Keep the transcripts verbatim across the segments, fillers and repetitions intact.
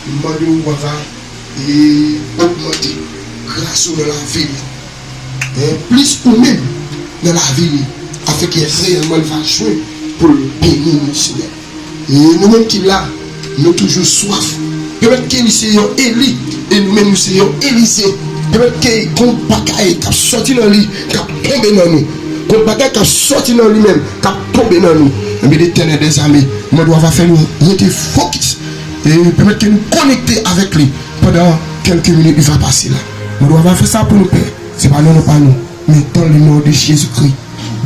M mande w, Papa, e ogmante gras ou nan lavi li. E plis ou menm nan lavi li, afenke reyèlman li va jwenn pou l beni nou, Senyè. E nou menm ki la, nou toujou swaf. Pèmèt ke li se yon Eli, e nou menm nou se yon Elize. Pèmèt ke gon bagay k ap sòti nan li, k ap tonbe nan nou. Gon bagay k ap sòti nan li menm, k ap tonbe nan nou. Ebyen, Letènèl dèzame, mande w va fè nou rete fokis. E pèmèt ke nou konekte avèk li pandan kèlke minit li va pase la. Mande w va fè sa pou nou, Pè. Se pa nan non pa nou, men dans le nom de Jésus-Christ.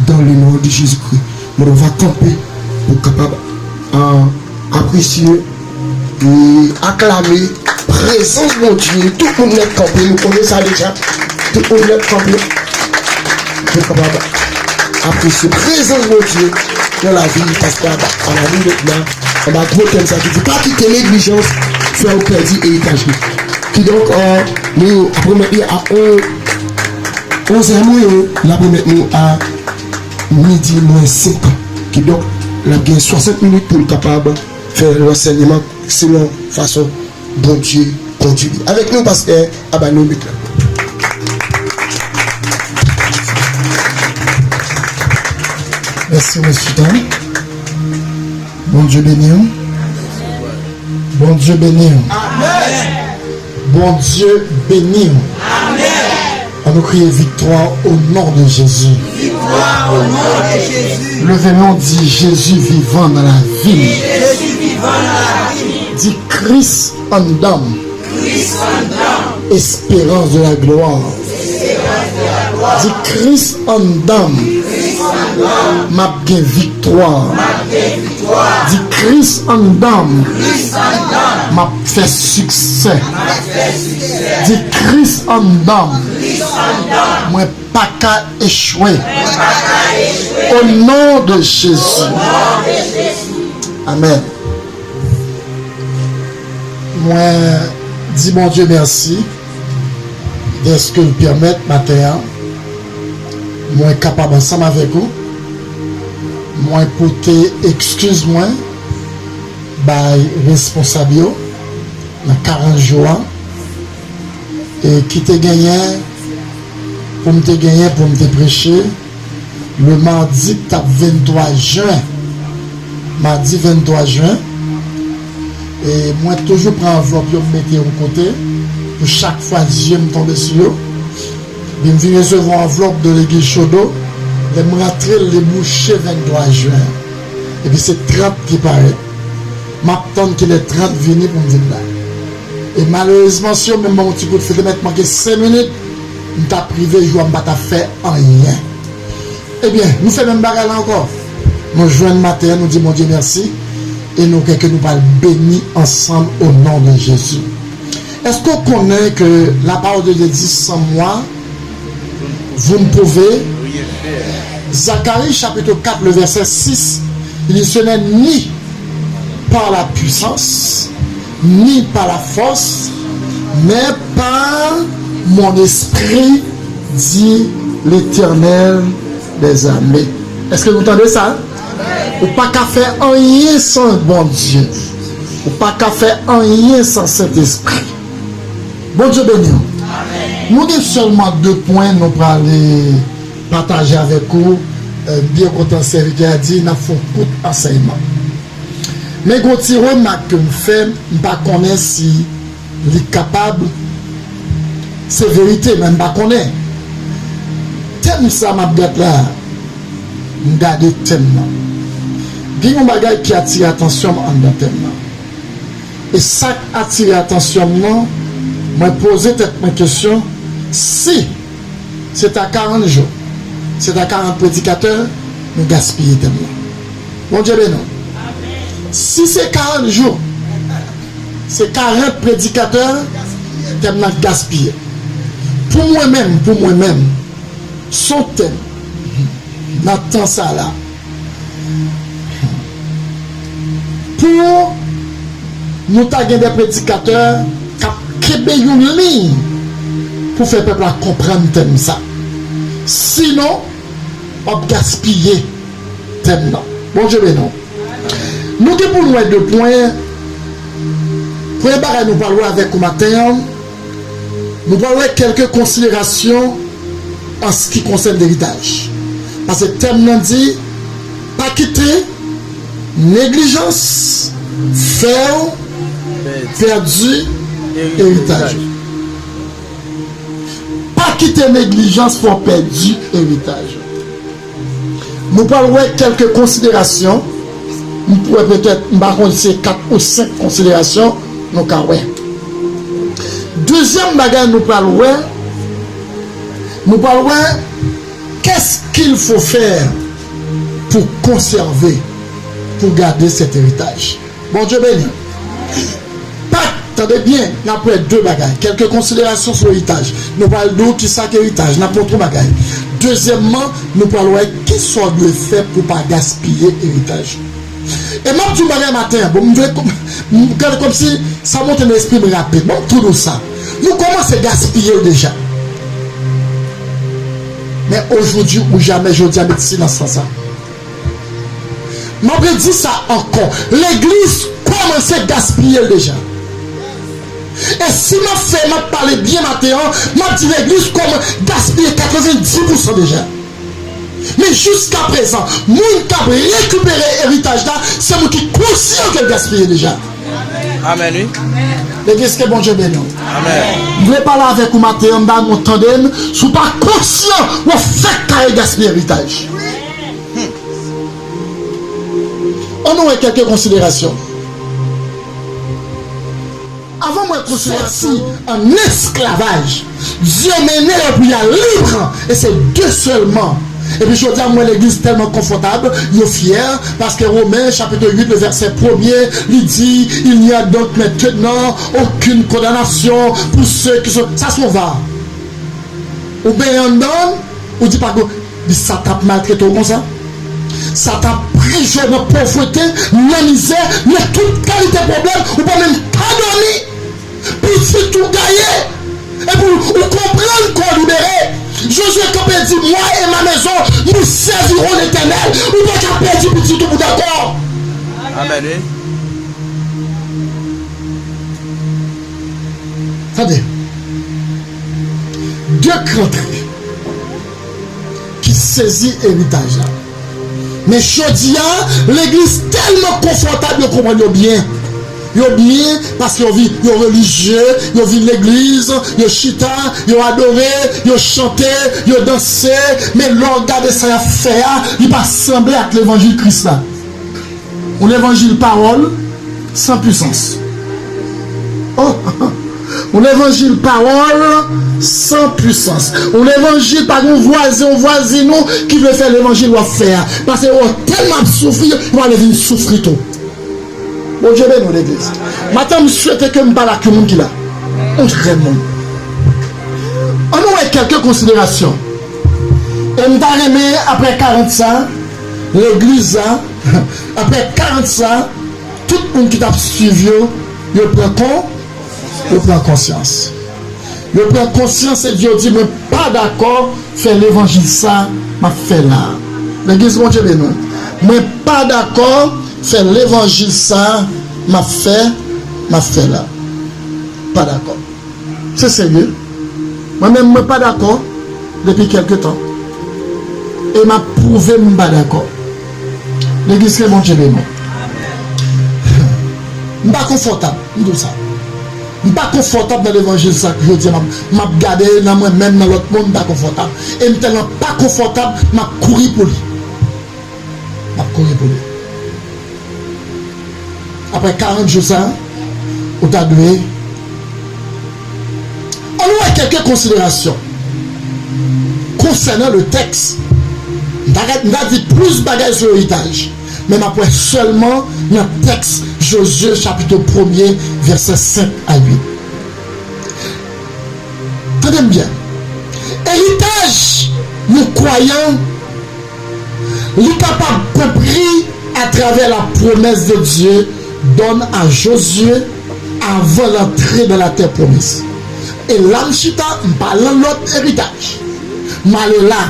Dans le nom de Jésus-Christ. Mwen va kanpe pou kapab, ah, apresye e aklame prezans Bondye. Tout moun nèt kanpe, nou konnen sa deja. Tout moun nèt kanpe pou kapab apresye prezans Bondye nan lavi pastè Aba. Anba nou nèt la, anba gwo tèm sa ki di pa kite neglijans fè w pèdi eritaj li. Kidonk, ah, nou ap remèt li a on onzè mwen, l ap remèt nou a midi mwens senk. Kidonk, l ap gen swasant minit pou l kapab fè lansèyman selon fason Bondye kondui li. Avèk nou, pastè Aba, nou met la. Mèsi, mesye dam. Bondye beni w. Bondye beni w. Amèn. Bondye beni w. Amèn. Ann nou kriye viktwa o non de Jezi. Viktwa o non de Jezi. Leve men w, di, Jezi vivan nan lavi m. Jezi vivan nan lavi m. Di, Kris anndan m. Kris anndan m. Esperans de la glwa. Di, Kris anndan m. M ap gen viktwa. Di, Kris anndan m. M ap fè siksè. Di, Kris anndan m. Mwen pa ka echwe. O non de Jezi. Amèn. Mwen di Bondye mèsi dèske l pèmèt maten an mwen kapab ansanm avèk ou. Mwen pote ekskiz mwen bay responsab yo nan karant jou an, e ki te genyen pou m te genyen pou m te preche le madi k t ap venntwa jen. Madi venntwa jen. E mwen toujou pran anvlòp yo, m mete yon kote pou chak fwa zye m tonbe sou yo. Epi m vin resevwa anvlòp de legliz Chodo. Lè m rantre l, li bouche venntwa jen. Epi se trant ki parèt. M ap tann kilè trant vini pou m vin la. E malerezman, si yo menm ban m yon ti kout fil, te mèt manke senk minit, m t ap rive jou a, m pa t ap fè anyen. Ebyen, nou fè menm bagay la ankò. Nou jwenn maten an, nou di Bondye mèsi, e nou kwè ke nou pral beni ansanm o non de Jezi. Èske w konnen ke la parole de Dieu di, sans moi, vous ne pouvez? Zacharie chapitre quatre, le verset six, il dit, ce n'est ni par la puissance, ni par la force, mais par mon esprit, dit l'Éternel des armées. Èske nou tande sa? Ou pa ka fè anyen san Bondye. Ou pa ka fè anyen san Sentespri. Bondye beni w. Nou gen sèlman de pwen nou prale pataje avèk ou. Eh, m byen kontan sèvitè a di n ap fè yon kout ansèyman. Men gon ti remak ke m fè, m pa konnen si li kapab, se verite, men m pa konnen. Tèm sa m ap gad la, m gade tèm nan. Gen yon bagay ki atire atansyon m anndan tèm nan. E sa k atire atansyon m nan, mwen poze tèt mwen kesyon, si se ta karant jou, se ta karant predikatè, nou gaspiye tèm nan. Bondye beni w. Si se karant jou, se karant predikatè, tèm nan gaspiye. Pou mwen menm, pou mwen menm, se yon tèm nan tan sa la. Pou nou ta gen de predikatè k ap kenbe yon liy pou fè pèp la konprann tèm sa. Sinon, w ap gaspiye tèm nan. Bondye beni w. Nou gen pou n wè de pwen Premye bagay nou pral wè avèk ou maten an, nou pral wè kèlke konsiderasyon an se ki konsène eritaj. Paske tèm nan di, pa kite neglijans fè w pèdi eritaj ou. Pa kite neglijans fè w pèdi eritaj ou. Nou pral wè kèlke konsiderasyon. M wè petèt, m pa konn si se kat ou senk konsiderasyon nou ka wè. Dezyèm bagay nou pral wè, nou pral wè qu'est-ce qu'il faut faire pour conserver, pour garder cet héritage. Bondye beni. Pa, tande byen, n ap wè de bagay. Kèlke konsiderasyon sou eritaj. Nou pral di w kisa k eritaj. N ap montre w bagay. Dezyèmman, nou pral wè kisa w dwe fè pou w pa gaspiye eritaj. E m ap di w bagay maten an. Bon, m vle kòm, m gade kòmsi sa monte nan lespri m rapid. Bon, m tou di w sa. Nou kòmanse gaspiye l deja. Men aujourd'hui ou jamais, jodi a, met silans nan sa. M ap redi sa ankò. Legliz kòmanse gaspiye l deja. E si m ap fè, m ap pale byen maten an, m ap di legliz kòman gaspiye katrevenndis pousan deja. Men jiskaprezan, moun k ap rekipere eritaj la, se moun ki konsyan ke l gaspiye deja. Amèn, wi. Legliz, ke Bondye beni w. Amèn. M vle pale avèk ou maten an, m ba nou tande m, si w pa konsyan, w ap fèk kare gaspiye eritaj. Ann nou wè kèlke konsiderasyon. Avan mwen konsiderasyon an esklavaj, Dye mennen yo pou y al lib, e se de sèlman. Epi jodi a, m wè legliz tèlman konfòtab, yo fyè, paske Women, chapit uit, le vèsè premye, li di, il n'y a donc maintenant aucune condamnation pour ceux qui sont, sa se yon va. Ou benyen anndan, ou di pa gen, men sa t ap maltrete w konsa. Sa t ap prive w nan povrete, nan mizè, nan tout kalite pwoblèm, ou pa menm ka dòmi. Pitit ou gaye. Epi w, ou konprann ke w libere. Jozye kanpe di, moi et ma maison, nous servirons l'Éternel. Ou pa ka pèdi pitit ou pou dakò. Amèn, wi. Tande. De k rantre ki sezi eritaj la. Men jodi a, legliz tèlman konfòtab, yo konprann yo byen. Yo byen paske yo vin, yo relijye, yo vin legliz, yo chita, yo adore, yo chante, yo danse. Men lè w gade sa y ap fè a, li pa sanble ak levanjil Kris la. Yon levanjil pawòl san pwisans. Oh, yon levanjil pawòl san pwisans. Yon levanjil pa gen yon vwazen, yon vwazin ou ki vle fè levanjil w ap fè a. Paske yo tèlman ap soufri, yo pral vin soufri tou. Bondye beni w, legliz. Maten, m swete ke m pale ak yon moun ki la. Yon jèn moun. Ann nou wè kèlke konsiderasyon. E m ta renmen, apre karant sa, legliz la, apre karant sa, tout moun ki t ap swiv yo, yo pran kon, yo pran konsyans. Yo pran konsyans epi yo di, mwen pa dakò fè levanjil sa m ap fè la a. Legliz, Bondye beni w. Mwen pa dakò fè levanjil sa m ap fè, m ap fè la. Pa dakò. Se serye. Mwen menm, mwen pa dakò depi kèlke tan. E m ap pwouve m pa dakò. Legliz, ke Bondye beni w. M pa konfòtab, m di w sa. M pa konfòtab nan levanjil sa jodi a. M ap, m ap gade nan mwen menm, nan lòt moun, m pa konfòtab. E m tèlman pa konfòtab, m ap kouri pou li. M ap kouri pou li. Apre karant jou sa, ou ta dwe. Ann nou wè kèlke konsiderasyon konsènan le tèks. M ta ka, m ta di plis bagay sou eritaj, men m ap wè sèlman nan tèks Jozye chapit premye, vèsè senk a uit. Tande m byen. Eritaj yon kwayan, li kapab konpri atravè la promesse de Dieu donne à Josué avant l'entrée dans la terre promise. E la m chita, m pa lan lòt eritaj. M ale la.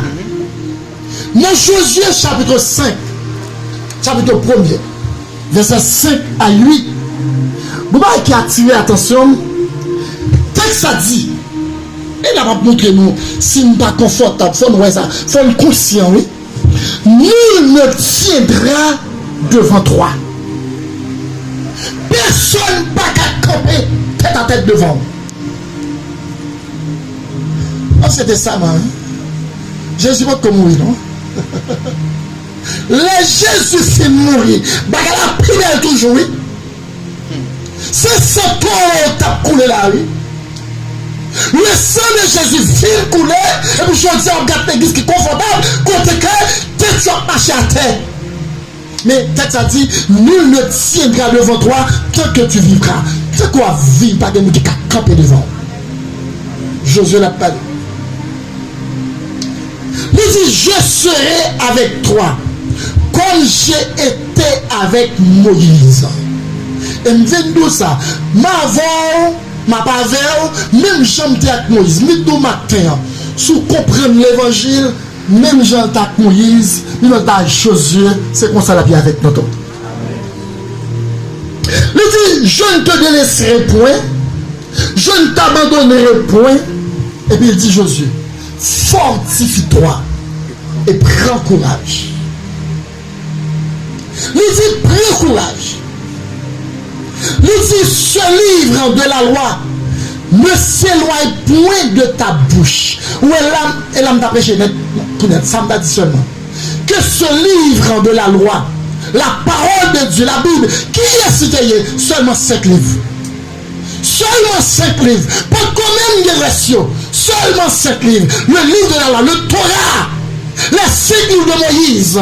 Nan Jozye chapit senk, chapit premye, vèsè senk a uit, Bon, bagay ki atire atansyon m, tèks la di, e la m ap montre nou, si n pa konfòtab, fò n wè sa, fò n konsyan, wi. Nul ne tiendra devant toi. Pèsonn pa ka kanpe tèt a tèt devan w. An, se te sa, man. Jezi potko mouri, non. Lè Jezi fin mouri, bagay la pi bèl toujou, wi. Se san towo t ap koule la, wi. Le sang de Jésus fin koule, epi jodi a w ap gade legliz ki konfòtab, kote ke tèt yo ap mache atè. Men tèks la di, nul ne tiendra devant toi tant que tu vivras. Tankou w ap viv, pa gen moun ki ka kanpe devan w. Jozye l ap pale. Li di, je serai avec toi, comme j'ai été avec Moïse. E m vin di w sa, m avè w, m ap avè w, menm jan m te ak Moyiz. M vin di w maten an, si w konprann levanjil, menm jan l t ak Moyiz, menm jan l t ak Jozye, se konsa l ap ye avèk nou tou. Li di, je ne te délaisserai point, je ne t'abandonnerai point. Epi li di Jozye, fortifie-toi et prends courage. Li di, pran kouraj. Li di, ce livre de la loi ne s'éloigne point de ta bouche. Ou wè la, e la m ta preche nèt, pou nèt, sa m ta di sèlman. Que ce livre de la loi, la parole de Dieu, la Bible, kiyès li te ye? Sèlman senk liv. Sèlman senk liv. Potko menm gen rès yo. Sèlman senk liv. Le livre de la loi, le Torah. Les cinq livres de Moïse.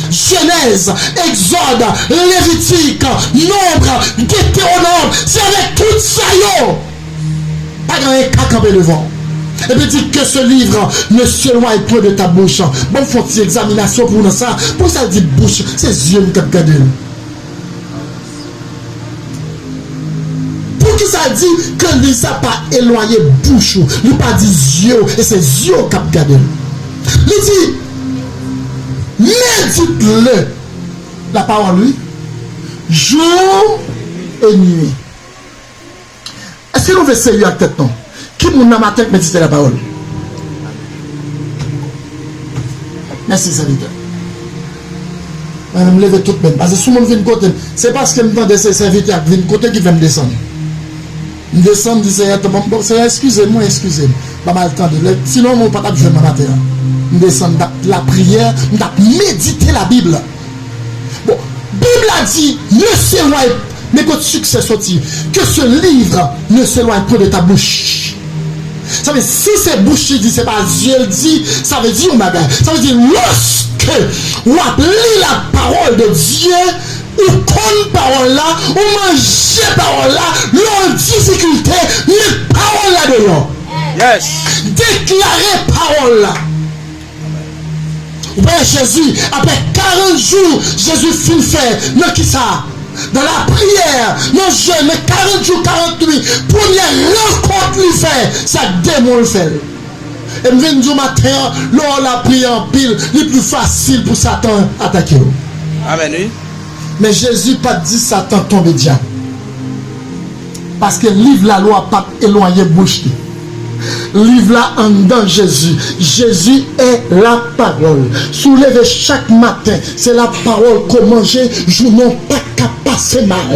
Genèse, Exode, Lévitique, Nombre, Deutéronome. Se avèk tout sa yo. Pa gen anyen ka kanpe devan w. Epi di, que ce livre ne s'éloigne point de ta bouche. Bon, fè yon ti egzaminasyon pou w nan sa. Poukisa l di bouch? Se zye m k ap gade l. Poukisa l di ke liv sa pa elwaye bouch ou? Li pa di zye w, e se zye w k ap gade l. Li di, médite-le, la parole, wi, jour et nuit. Èske nou vle serye ak tèt nou? Ki moun nan maten k medite lapawòl? Mèsi, sèvitè. Mwen menm, m leve tout men m. Paske si yon moun vin kote m, se paske m tande se sèvitè a k vin kote ki fè m desann. M desann, m di, Seyè, tanpri, bon, Seyè, eskize m, wi, eskize m. Ban m al tande. Lè, sinon, mwen pa t ap jwenn mwen maten an. M desann, m t ap lapriyè, m t ap medite Labib. Bon, Bib la di, ne s'éloigne, men kot siksè soti, que ce livre ne s'éloigne point de ta bouche. Sa vle, si se bouch li di, se pa zye l di, sa vle di yon bagay. Sa vle di, lòske w ap li la parole de Dieu, ou konn pawòl la, ou manje pawòl la, lè w an difikilte, met pawòl la deyò. Yes. Deklare pawòl la. Ou wè Jezi, apre karant jou, Jezi fin fè nan kisa? Dans la prière, nan jèn, nan karant jou, karant nuit, premyè rankont li fè, se ak demon l fè l. E m vin di w maten an, lè w lapriyè anpil, li pli fasil pou Satan atake w. Amèn, wi. Men Jezi pa t di Satan tonbe dyab. Paske liv lalwa p ap elwanye bouch li. Liv la anndan Jezi. Jezi è lapawòl. Si w leve chak maten, se lapawòl ke w manje, jounen w pa ka pase mal.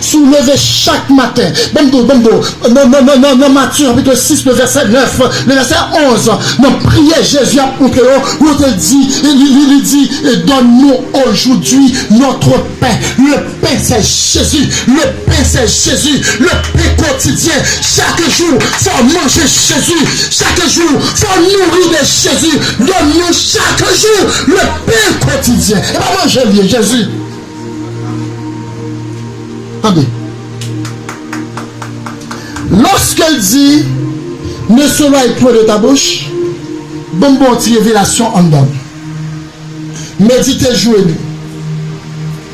Si w leve chak maten, ban m di w, ban m di w, nan, nan, nan, nan, nan Matye chapit sis, le vèsè nèf, le vèsè onz, nan priyè Jezi ap montre yo, kote l di, li, li, li di, donne-nous aujourd'hui notre pain. Le pain, c'est Jésus. Le pain, c'est Jésus. Le pain quotidien. Chak jou, fò w manje Jezi. Chak jou, fò w nouri de Jezi. Donne-nous chaque jour le pain quotidien. E pa manje l ye, Jezi. Tande. Lorsqu'il dit, ne s'éloigne point de ta bouche, ban m ba w ti revelasyon anndan. Medite jou e nuit.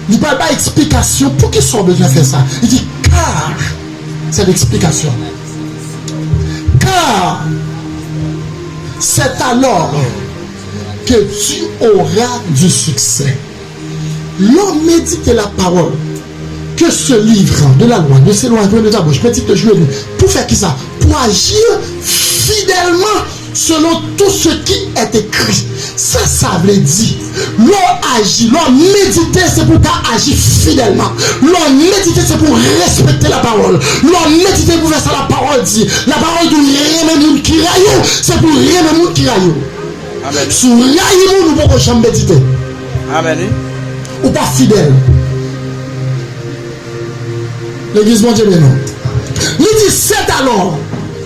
Li pral bay eksplikasyon poukisa w bezwen fè sa. Li di, car, c'est l'explication. Car c'est alors que tu auras du succès. Lè w medite lapawòl, que ce livre de la loi ne s'éloigne point de ta bouche, médite-le jour et nuit. Pou fè kisa? Pour agir fidèlement selon tout ce qui est écrit. Sa sa vle di? Lè w aji, lè w medite, se pou w ka aji fidèlman. Lè w medite, se pou w respekte lapawòl. Lè w medite, pou w fè sa lapawòl di. Lapawòl di w renmen moun ki rayi w, se pou w renmen moun ki rayi w. Amèn. Si w rayi moun, ou poko janm medite. Amèn. Ou pa fidèl. Legliz Bondye beni w. Li di, c'est alors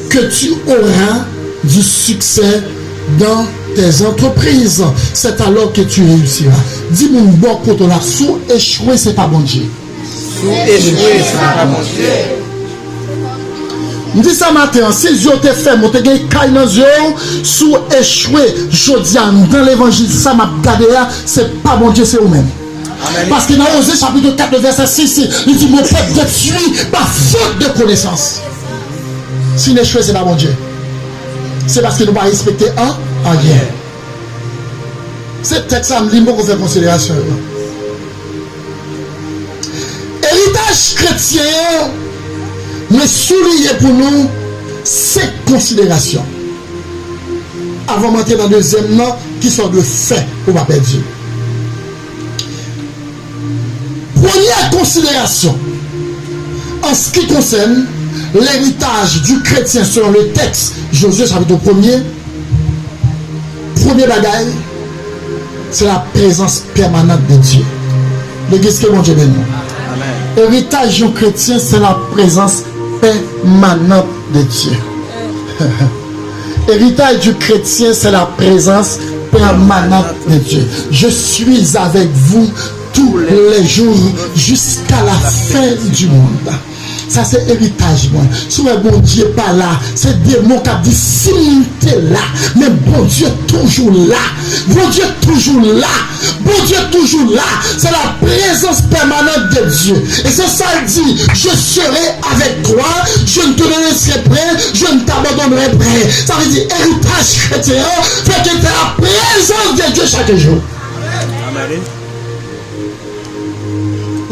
que tu auras du succès dans tes entreprises. C'est alors que tu réussiras. Di moun bò kote w la, si w echwe, se pa Bondye. Si w echwe, se pa Bondye. M di sa maten an, si zye w te fèmen, w te gen kay nan zye w, si w echwe, jodi a, nan levanjil, sa m ap gade a, se pa Bondye, se ou menm. Amèn. Paske nan Oze chapit kat, vèsè sis, li di, mon peuple détruit par faute de connaissance. Si n echwe, se pa Bondye. Se paske nou pa respekte an, anyen. Se tèks sa m li, m poko fè konsiderasyon yo. Eritaj kretyen an, mwen souliye pou nou senk konsiderasyon. Avan m antre nan dezyèm nan, ki sa w dwe fè pou w pa pèdi. Premyè konsiderasyon, en ce qui concerne l'héritage du chrétien selon le texte, Josué chapitre premier, premye bagay, se la prezans pèmanant de Dye. Legliz, ke Bondye beni nou. Amèn. Eritaj yon kretyen, se la prezans pèmanant de Dye. Héritage du chrétien, c'est la présence permanente de Dieu. Je suis avec vous tous les jours jusqu'à la fin du monde. Sa se eritaj mwen. Si w wè Bondye pa la, se demon k ap di, si m te la, men Bondye toujou la. Bondye toujou la. Bondye toujou la. C'est la présence permanente de Dieu. E se sa l di, je serai avec toi, je ne te laisserai point, je ne t'abandonnerai point. Sa vle di, eritaj kretyen an, fè ke se la prezans de Dye chak jou. Amèn.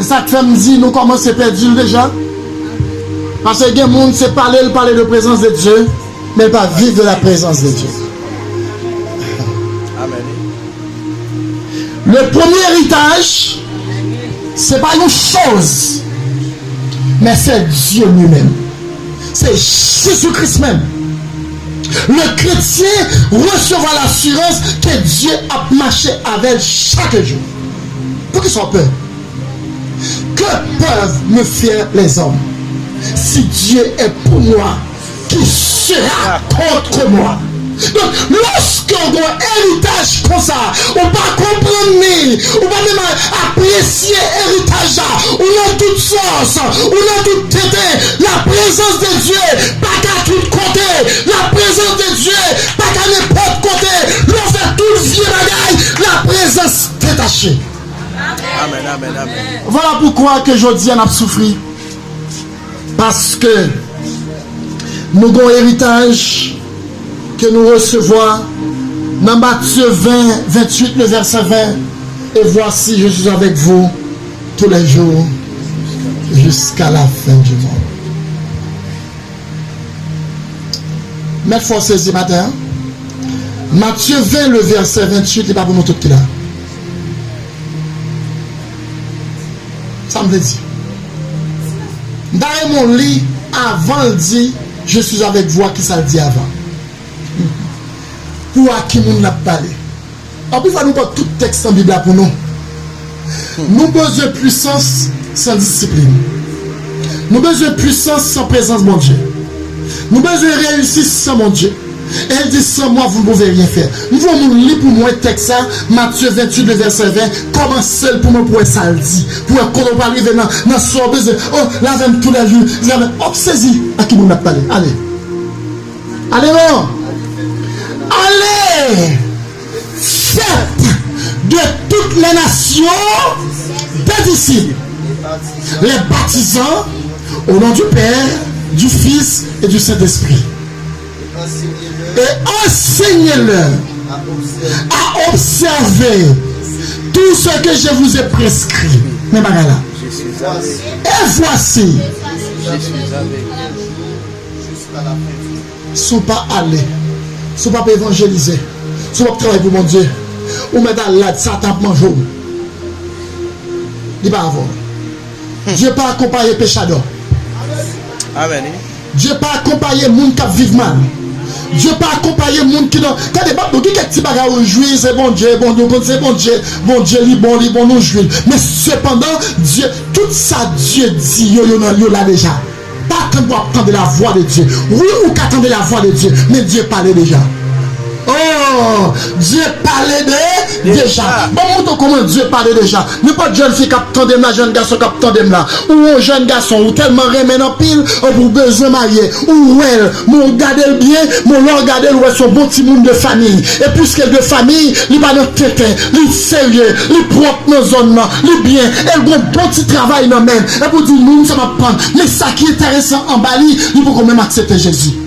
E sa k fè m di nou kòmanse pèdi l deja. Paske gen moun, se pale l pale de prezans de Dye, men l pa viv de la prezans de Dye. Amèn. Le premier héritage, se pa yon choz, men se Dye li menm. Se Jezi Kris menm. Le chrétien resevwa lasirans ke Dye ap mache avè l chak jou. Poukisa w pè? Que peuvent me faire les hommes? Si Dieu est pour moi, qui sera contre moi? Donk, lòske w gen yon eritaj konsa, ou pa konprann li, ou pa menm apresye eritaj la, ou nan tout sòs, ou nan tout tenten, la prezans de Dye pa ka tout kote, la prezans de Dye pa ka nenpòt kote, lè w fè tout vye bagay, la prezans detache. Amèn, amèn, amèn. Vwala poukwa ke jodi a n ap soufri. Paske nou gon eritaj ke nou resevwa nan Matye ven, venntuit, le vèsè ven, et voici, je suis avec vous tous les jours jusqu'à la fin du monde. Mèt fè w sezi maten an. Matye ven, le vèsè venntuit, li pa pou nou tout ki la. Sa m vle di. M ta renmen w li avan l di, je suis avec vous, a ki sa l di avan. Pou a ki moun l ap pale. Anpil fwa nou pran tout tèks nan Bib la pou nou. Nou bezwen pwisans san disiplin. Nou bezwen pwisans san prezans Bondye. Nou bezwen reyisi san Bondye. E l di, sans moi, vous ne pouvez rien faire. M voye moun li pou mwen tèks sa, Matye venntuit, le vèsè ven, kòmanse l pou mwen pou wè sa l di. Pou wè kote w pral rive nan, nan sa w bezwen. Oh, l avè m tou lè jou. L avè m. Hòp, sezi. A ki moun l ap pale? Ale. Ale non. Ale. Faites de toutes les nations des disciples, les baptisant au nom du Père, du Fils et du Saint-Esprit. Et enseignez-leur à observer tout ce que je vous ai prescrit. Men bagay la. Et voici, si w pa ale, si w pa evanjelize, si w pa travay pou Bondye, ou mèt al lad, Satan ap manje w. Li pa avè w. Dye pa akonpaye pechadò. Amèn. Dye pa akonpaye moun k ap viv mal. Dye pa akonpaye moun ki nan... Tande, m ap di w, gen kèk ti bagay ou jwi, se Bondye, Bondye, ou konn se Bondye, Bondye, li bon, li bon, nou jwi l. Men sepandan, Dye, tout sa Dye di yo, yo nan, yo la deja. Pa tann pou w ap tande lavwa de Dye. Wi, ou ka tande lavwa de Dye, men Dye pale deja. Oh, Dye pale de deja. Ban m montre w kòman Dye pale deja. Nenpòt jèn fi k ap tande m la, jèn gason k ap tande m la, ou yon jèn gason, ou tèlman renmen l anpil, epi ou bezwen marye, ou wè l, men w gade l byen, men lè w gade l, ou wè se yon bon timoun de fanmi. E piske l de fanmi, li pa nan tenten, li serye, li pwòp nan zòn nan, li byen, e l gen yon bon ti travay nan men l. Epi w di, "Non, sa m ap pran." Men sa ki enteresan anba li, li poko menm aksepte Jezi.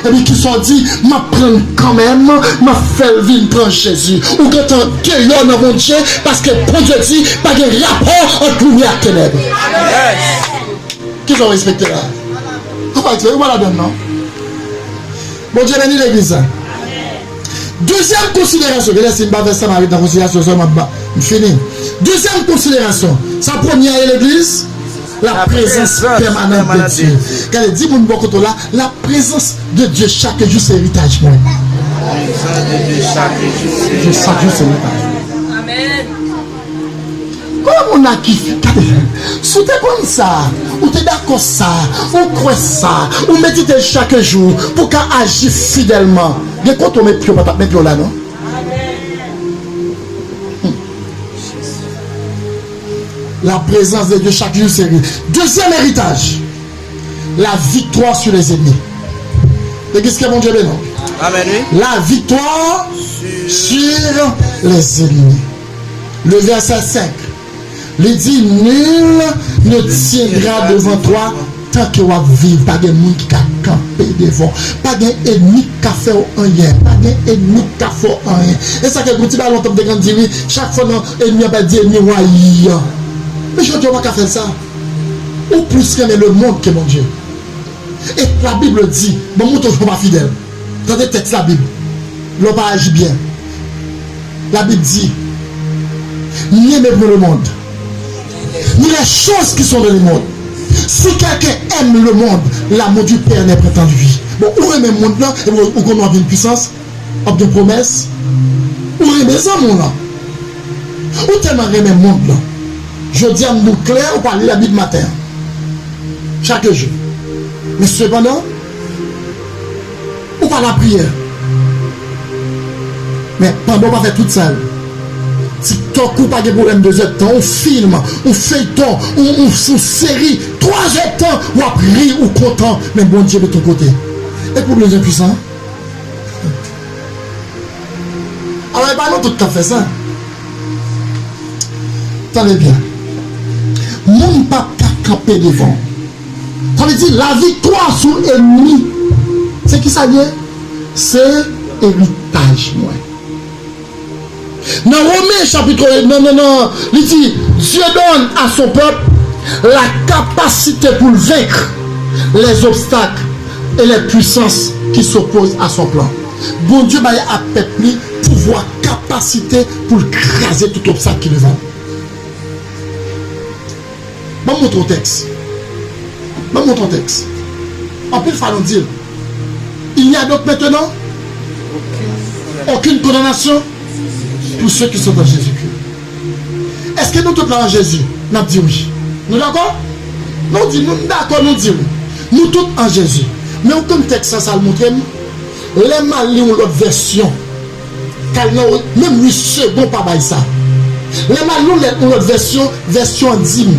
Epi kisa w di? "M ap pran l kanmenm, m ap fè l vin pran Jezi." Ou gentan deyò nan Bondye, paske Bondye di pa gen rapò ant limyè ak tenèb. Kisa w respekte la? Ou pa respekte, ou pa ladann non. Bondye beni legliz la. Dezyèm konsiderasyon, genlè si m pa fè Samarit nan konsiderasyon sa, m ap ba, m fini. Dezyèm konsiderasyon, sa premye a ye legliz, la présence permanente de Dieu. Gade, di moun bò kote w la, la présence de Dieu chaque jour se eritaj mwen. Prezans de Dye chak jou se... Chak jou se eritaj mwen. Amèn. Kòman moun la ki fi, gade, si w te konn sa, ou te dakò sa, ou kwè sa, ou medite l chak jou, pou w ka aji fidèlman, gen kote w met pye w pa t ap met pye w la non. Hmm. La présence de Dieu chaque jour se ri. Dezyèm eritaj, la victoire sur les ennemis. Legliz, ke Bondye beni w. Amèn, wi. La victoire sur les ennemis. Le verset cinq, li di, "Nul ne tiendra devant toi tant que w ap viv." Pa gen moun ki ka kanpe devan w. Pa gen enmi ki ka fè w anyen. Pa gen enmi ki ka fè w anyen. E sa ke yon ti bagay lontan m te konn di, wi, chak fwa nan enmi an pa di enmi w rayi an. Men jodi a w pa ka fè l sa. Ou plis renmen lemonn ke Bondye. E Labib di, bon, montre w jan w pa fidèl. Tande tèks Labib. Lè w pa aji byen. Labib di, ni aimez le monde, ni les choses qui sont dans le monde. Si quelqu'un aime le monde, l'amour du Père n'est point en lui. Bon, ou renmen mond lan, epi ou, ou konn w ap vin pwisans, w ap gen pwomès. Ou renmen zanmi w lan. Ou tèlman renmen mond lan. Jodi a, m di w klè, ou pa li Labib maten an. Chak jou. Men sepandan, ou pa lapriyè. Men pandan w pa fè tout sa yo, TikTok ou pa gen pwoblèm de zèdtan, ou fim, ou feyton, ou, ou, ou seri, twa zèdtan, w ap ri, ou kontan, men Bondye met yon kote. E pou bezwen pwisan? Alò, e pa nou tout k ap fè sa. Tande byen. Moun p ap ka kanpe devan w. Sa vle di, laviktwa sou ènmi, se ki sa l ye? Se eritaj mwen. Nan Women chapit, nan, nan, nan, li di, Dieu donne à son peuple la capacité pour vaincre les obstacles et les puissances qui s'opposent à son plan. Bondye bay ak pèp li pouvwa, kapasite pou l kraze tout obstak ki devan l. Ban m montre w tèks. Ban m montre w tèks. Anpil fwa nou di l, il n'y a donc maintenant aucune condamnation pour ceux qui sont en Jésus-Christ. Èske nou tout la an Jezi? N ap di wi. Nou dakò? Nou di, nou dakò, nou di wi. Nou tout an Jezi. Men ou konn tèks sa, sa l montre m? Lè m al li yon lòt vèsyon, k al nan, menm uit segonn pa bay sa. Lè m al li yon lòt vèsyon, vèsyon an di m,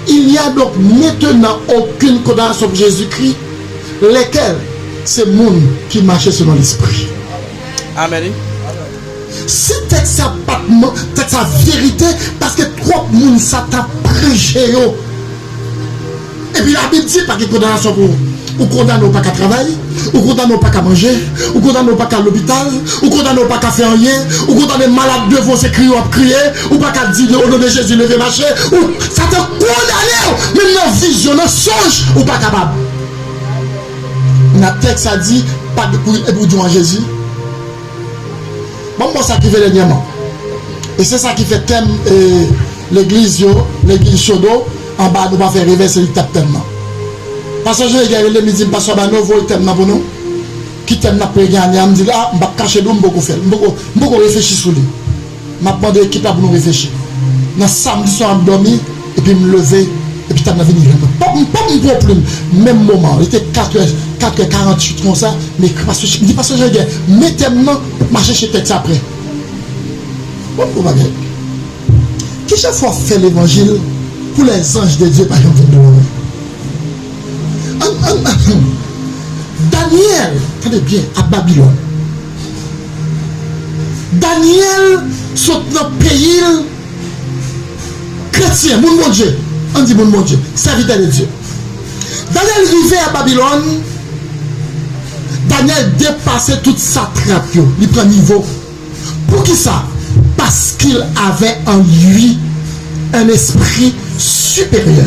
il n'y a donc maintenant aucune condamnation pour Jésus-Christ, lesquels? Se moun ki mache selon Lespri. Amèn, wi. Si tèks sa pa t man-, tèks sa verite, paske twòp moun Satan preche yo. Epi Labib di pa gen kondanasyon pou ou. Ou kondane ou pa ka travay, ou kondane ou pa ka manje, ou kondane ou pa ka al lopital, ou kondane ou pa ka fè anyen, ou kondane malad devan w se kriye w ap kriye, ou pa ka di, "O non de Jezi, leve mache." Ou, Satan kondane w, menm nan vizyon, nan sonj, ou pa kapab. Nan tèks sa di, pa de pou, epi w di w an Jezi. Ban m ba w sa k rive dènyèman. E se sa ki fè tèm, e, legliz yo, legliz Chodo, anba nou pa fè revèse li t ap tèm nan. Pastè Jean Edgar rele m, li di m, "Pastè Bano, voye tèm nan pou nou." Ki tèm n ap preye gen ane a? M di l, "A, m p ap kache l, m poko fè l. M poko, m poko reflechi sou li." M ap mande ekip la pou nou reflechi. Nan samdi swa, m dòmi, epi m leve, epi tèm nan vin jwenn mwen. Pòp, m pòp, m pran plim. Menm moman, li te katrè, katrè karanntuit konsa, m ekri pastè, m di, "Pastè Jean Edgar, men tèm nan, m a chèche tèks apre." Bon, bon bagay. Kijan fè w ap fè levanjil pou lèzanj de Dye pa janm vin devan mwen? An, an, an, Danyèl, tande byen, ap Babilòn. Danyèl sot nan peyi l, kretyen, moun Bondye, ann di moun Bondye, sèvitè de Dye. Danyèl rive a Babilòn, Danyèl depase tout satrap yo, li pran nivo. Poukisa? Parce qu'il avait en lui un esprit supérieur.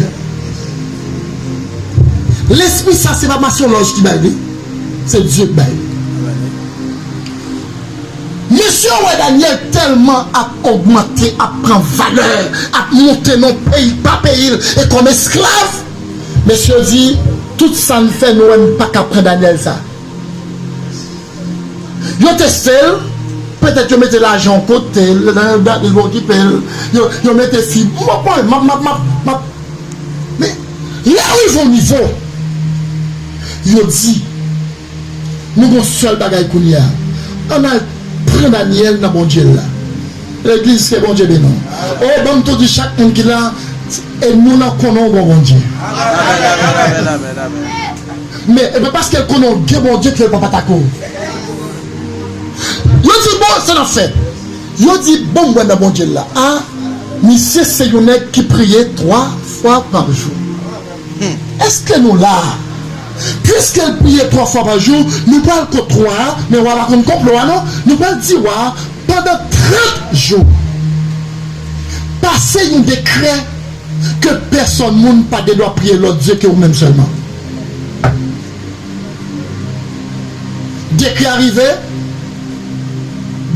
Lespri sa, se pa masyonlòj ki bay li, se Dye ki bay li. Mesye, wè Danyèl tèlman ap ogmante, ap pran valè, ap monte non peyi pa peyi l e kòm esklav. Mesye di, tout sa n fè, nou wè n pa ka pran Danyèl sa. Yo teste l, petèt yo mete lajan yon kote, l nan yon dat, li pa okipe l, yo, yo mete fi, m ap, m ap, m ap, m ap, m ap. Men, lè w rive yon nivo, yo di, nou gon sèl bagay kounye a. Ann al pran Danyèl nan Bondye l la. Legliz, ke Bondye beni w. O, ban m tou di chak moun ki la, e nou nan konnen w gon Bondye. Amèn, amèn, amèn, amèn, amèn. Men, e pa paske l konnen w gen Bondye ke l p ap atake w. Yo di, bon, sa n ap fè. Yo di, bon, m wè nan Bondye l la. A, misye se yon nèg ki priye twa fwa pa jou. Èske nou la a? Piske l priye twa fwa pa jou, nou pral kot wa a, men wa a pa konn konplo a non. Nou pral di wa a, pandan trant jou, pase yon dekrè ke pèsòn moun pa gen dwa priye lòt dye ke ou menm sèlman. Dekrè a rive,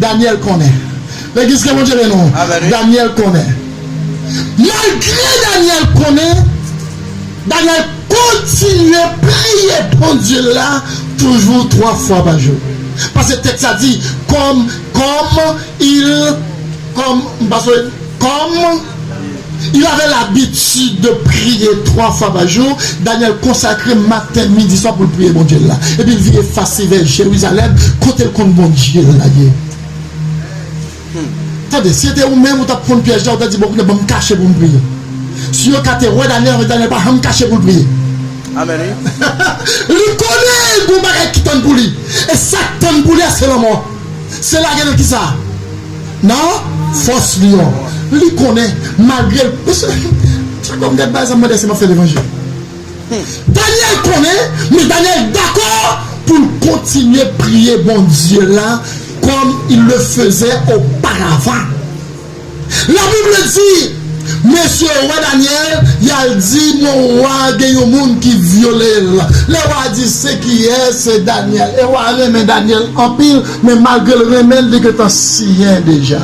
Danyèl konnen. Legliz, ke Bondye beni w. Amèn, wi. Danyèl konnen. Malgre Danyèl konnen, Danyèl kontinye priye Bondye l la toujou twa fwa pa jou. Paske tèks la di, comme, comme il, comme, m pa sonje, comme il avait l'habitude de prier trois fois par jour, Danyèl konsakre maten, midi, swa pou l priye Bondye l la. Epi l vire fas li vè Jerizalèm, kote l konn Bondye l la ye. Tande, si se te ou menm, ou t ap konn pyèj la, ou t ap di, "Bon, kounye a, ban m kache pou m priye." Si yo ka te wè Danyèl, men Danyèl pa janm kache pou l priye. Amèn, wi. Li konnen gon bagay ki tann pou li. E sa k tann pou li a, se lanmò. Se lage nan kisa? Nan fòs li an. Li konnen, malgre l. Chak fwa m gad bagay sa, m mande si m ap fè levanjil. Danyèl konnen, men Danyèl dakò pou l kontinye priye Bondye la comme il le faisait auparavant. La Bible dit, mesye, wa Danyèl, y al di, "Mon wa, gen yon moun ki vyole l." Lè wa di, "Se kiyès?" Se Danyèl. E wa renmen Danyèl anpil, men malgre l renmen l, li gentan siyen deja.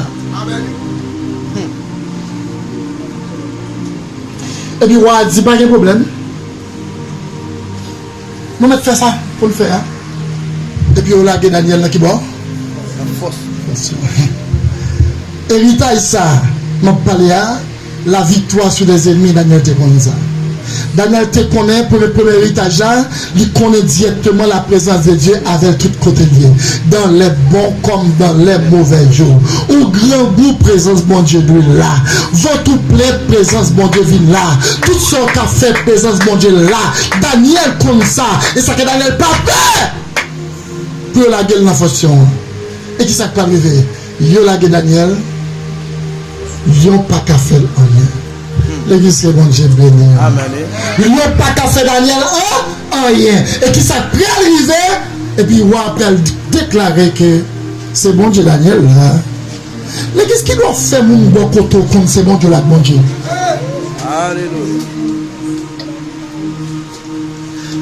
Epi wa a di, "Pa gen pwoblèm. Nou mèt fè sa pou n fè a." Epi yo lage Danyèl nan ki bò? Nan fòs. Eritaj sa a, m ap pale a, la victoire sur les ennemis, Danyèl te konnen sa. Danyèl te konnen premye, premye eritaj la, li konnen dirèkteman la présence de Dieu avè l tout kote l ye. Dans les bons comme dans les mauvais jours. Ou grangou, prezans Bondye dwe la. Vant ou plen, prezans Bondye vin la. Tout sa w ka fè, prezans Bondye la. Danyèl konn sa. E sa ke Danyèl pa pè pou yo lage l nan fòs an. E kisa k pral rive? Yo lage Danyèl, yo pa ka fè l anyen. Legliz, ke Bondye beni w. Amèn. Lyon pa ka fè Daniel an, anyen. E kisa k pral rive? Epi wa pral deklare ke se Bondye Daniel la. Legliz, ki dwa fè moun bò kote w konn se Bondye la k Bondye? Alelouya.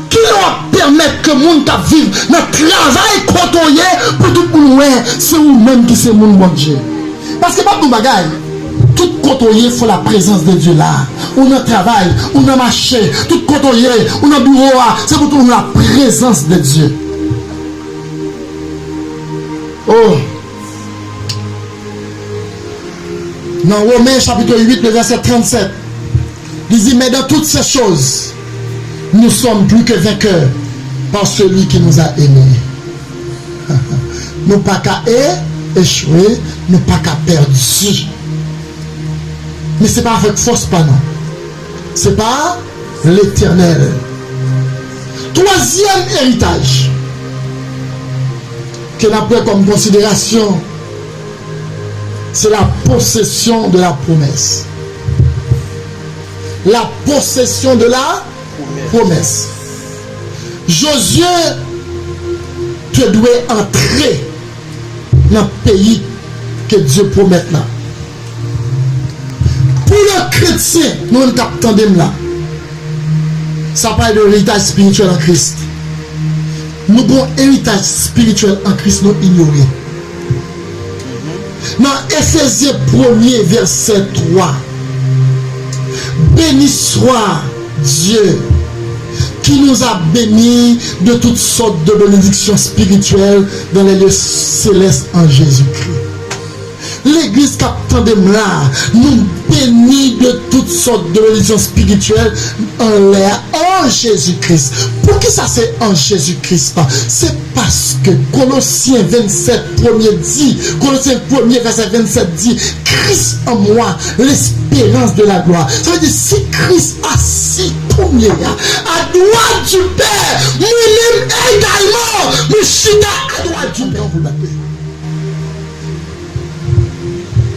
Ki lè w ap pèmèt ke moun k ap viv nan travay kote w ye pou tout moun wè se ou menm ki se moun Bondye? Paske m ap di w bagay, tout kote w ye, fò la prezans de Dye la. Ou nan travay, ou nan mache, tout kote w ye, ou nan biwo a, se pou tout moun la prezans de Dye. Oh! Nan Women chapit uit, le vèsè trannsèt, li di, mais dans toutes ces choses, nous sommes plus que vainqueurs par celui qui nous a aimés. Nou pa ka e, echwe, nou pa ka pèdi. Men se pa avèk fòs pa nou. Se pa Letènèl. Twazyèm eritaj ke n ap pran kòm konsiderasyon, c'est la possession de la promesse. La possession de la promesse. Josué te dwe antre nan peyi ke Dye pwomèt la. Pou le kretyen, nou menm k ap tande m la, sa pale de eritaj espirityèl an Kris. Nou gon eritaj espirityèl an Kris nou inyore. Nan Efezyen premye vèsè twa, béni soit Dieu qui nous a bénis de toutes sortes de bénédictions spirituelles dans les lieux célestes en Jésus-Christ. Legliz k ap tande m la, nou beni de tout sòt de benediksyon espirityèl anlè a, an Jezi Kris. Poukisa se an Jezi Kris la? Se paske Kolosyen vennsèt premye di, Kolosyen premye vèsè vennsèt di, Christ en moi, l'espérance de la gloire. Sa vle di, si Kris asi kounye a, à droite du Père, mwen menm egalman, mwen chita à droite du Père.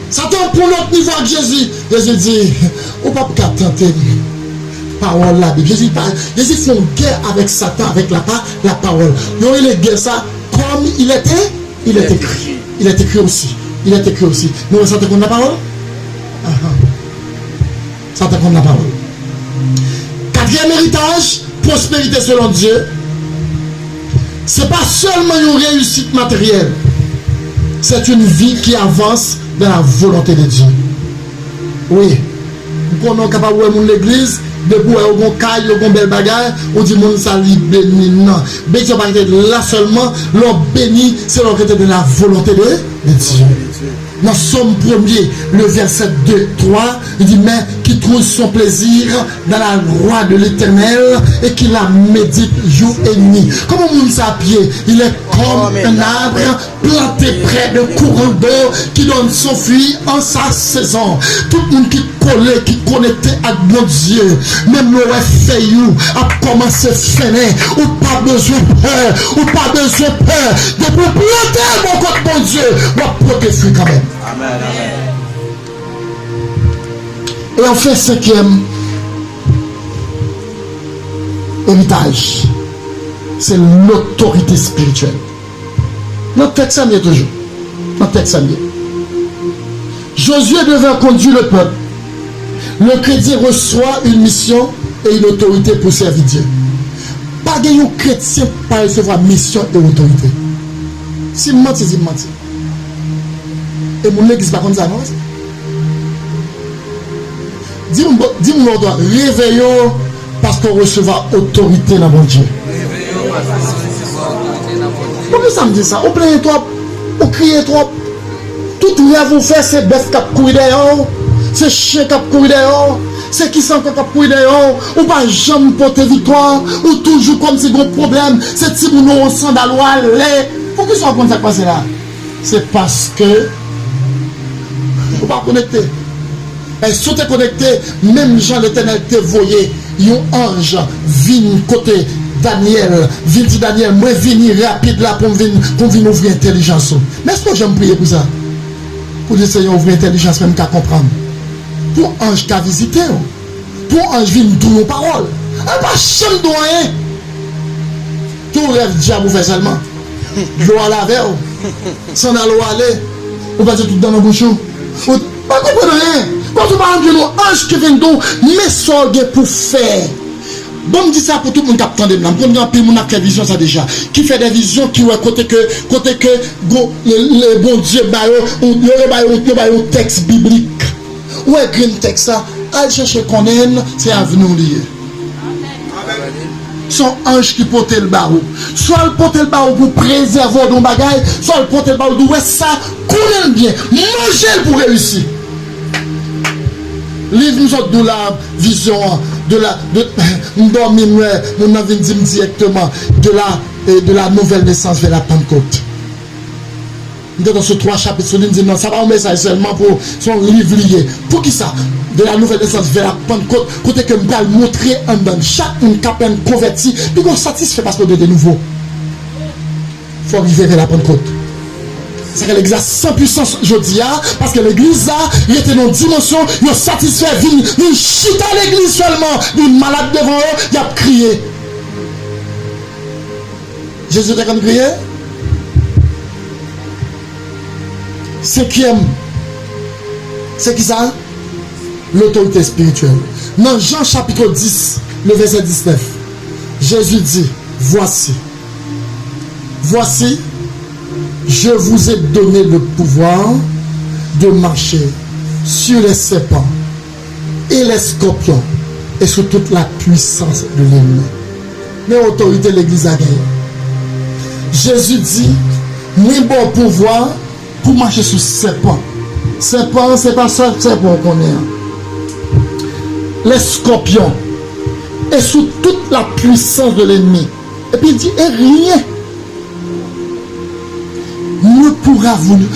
Satan pran lòt nivo ak Jezi. Jezi di, ou p ap ka tante m. Pawòl Labib. Jezi pa, Jezi fè yon gè avèk Satan, avèk la pa, la pawòl. Yo rele gè sa, comme il était, il est écrit. Il est écrit aussi. Il est écrit aussi. Nou wè Satan konn la pawòl? Ahan. Sa te konn la pawòl. Katriyèm eritaj, pwosperite selon Dye. Se pa sèlman yon reyisit materyèl. C'est une vie qui avance dans la volonté de Dieu. Wi. Ou konnen w kapab wè moun legliz, depi w wè yo gon kay, yo gon bèl bagay, ou di moun sa li beni. Non. Benediksyon pa rete la sèlman, lè w beni, se lè w rete dans la volonté de, de Dieu. Nan Sòm premye, le vèsè de, twa, li di, mais qui trouve son plaisir dans la loi de l'Éternel et qui la médite jour et nuit. Kòman moun sa ap ye? Il est comme un arbre planté près de courant d'eau qui donne son fruit en sa saison. Tout moun ki kole, ki konekte ak Bondye, menm lè w wè fèy ou ap kòmanse fennen, ou pa bezwen pè, ou pa bezwen pè. Depi w plante bò kot Bondye, w ap pote fwi kanmenm. Amèn. E anfen, senkyèm eritaj, se lotorite espirityèl. Nan tèks sa m ye toujou. Nan tèks sa m ye. Josué devait conduire le peuple. Le chrétien reçoit une mission et une autorité pour servir Dieu. Pa gen yon kretyen k pa resevwa misyon e otorite. Si m manti, di m manti. E moun legliz pa konn sa non. Di moun, di moun nan otò, reveye w, paske w resevwa otorite nan Bondye. Poukisa m di sa? Ou plenyen twòp, ou kriye twòp. Tout rèv ou fè, se bèf k ap kouri dèyè w, se chen k ap kouri dèyè w, se kisa ankò k ap kouri dèyè w. Ou pa janm pote viktwa, ou toujou kòmsi gon pwoblèm, se timoun ou, sandal ou ale. Poukisa w konn sa k pase la? Se paske ou pa konekte. E si w te konekte, menm jan Letènèl te voye yon anj vin kote Danyèl, vin di Danyèl, mwen vini rapid la pou m vin, pou m vin ouvri entèlijans ou. Men èske w janm priye pou sa? Pou di, Senyè, ouvri entèlijans mwen, m ka konprann. Pou anj ka vizite w. Pou anj vin di w yon pawòl, al pa janm di w anyen. Tout rèv dyab ou fè sèlman. Dlo a lave w. Sandal ou ale. Ou pèdi tout dan nan bouch ou. Ou pa konprann anyen. Kòmsi ou pa janm jwenn yon anj ki vin di w, men sa w gen pou fè. Ban m di sa pou tout moun k ap tande m la. M konn gen anpil moun ap fè vizyon sa deja. Ki fè de vizyon, ki wè kote ke, kote ke go, le, le Bondye ba yo, yo, yo ba yo, yo ba yo tèks biblik. Ou wè grenn tèks sa, al chèche konnen l, se avni w li ye. Se yon anj ki pote l ba ou. Swa l pote l ba ou pou prezève w de yon bagay, swa l pote l ba ou pou di w wè sa, konnen l byen, manje l pou reyisi. Liv m sot di w la, vizyon an, de la, de, m dòmi, m wè, moun nan vin di m dirèkteman, de la, eh, de la nouvelle naissance vers la Pentecôte. M te sot twa chapit sou li, m di non, sa pa yon mesaj sèlman pou, se yon liv li ye. Poukisa? De la nouvelle naissance vers la Pentecôte, kote ke m pral montre anndan chak moun k apèn konvèti, pi gon satisfè paske w de nouvo. Fò w rive vers la Pentecôte. Sa ke legliz la san pwisans jodi a, paske legliz la rete nan dimansyon, yo satisfè, vin, vin chita legliz sèlman, vin malad devan yo, y ap kriye. Jezi te konn kriye? Senkyèm, se ki sa? Lotorite espirityèl. Nan Jan chapit dis, le vèsè disnèf, Jezi di, Voici, voici, je vous ai donné le pouvoir de marcher sur les serpents et les scorpions et sur toute la puissance de l'ennemi. Men otorite legliz la genyen. Jezi di, mwen ba w pouvwa pou mache sou sèpan. Sèpan an, se pa sèl sèpan w konnen an. Les scorpions et sur toute la puissance de l'ennemi. Epi l di, e ryen ne pourra vous nuire.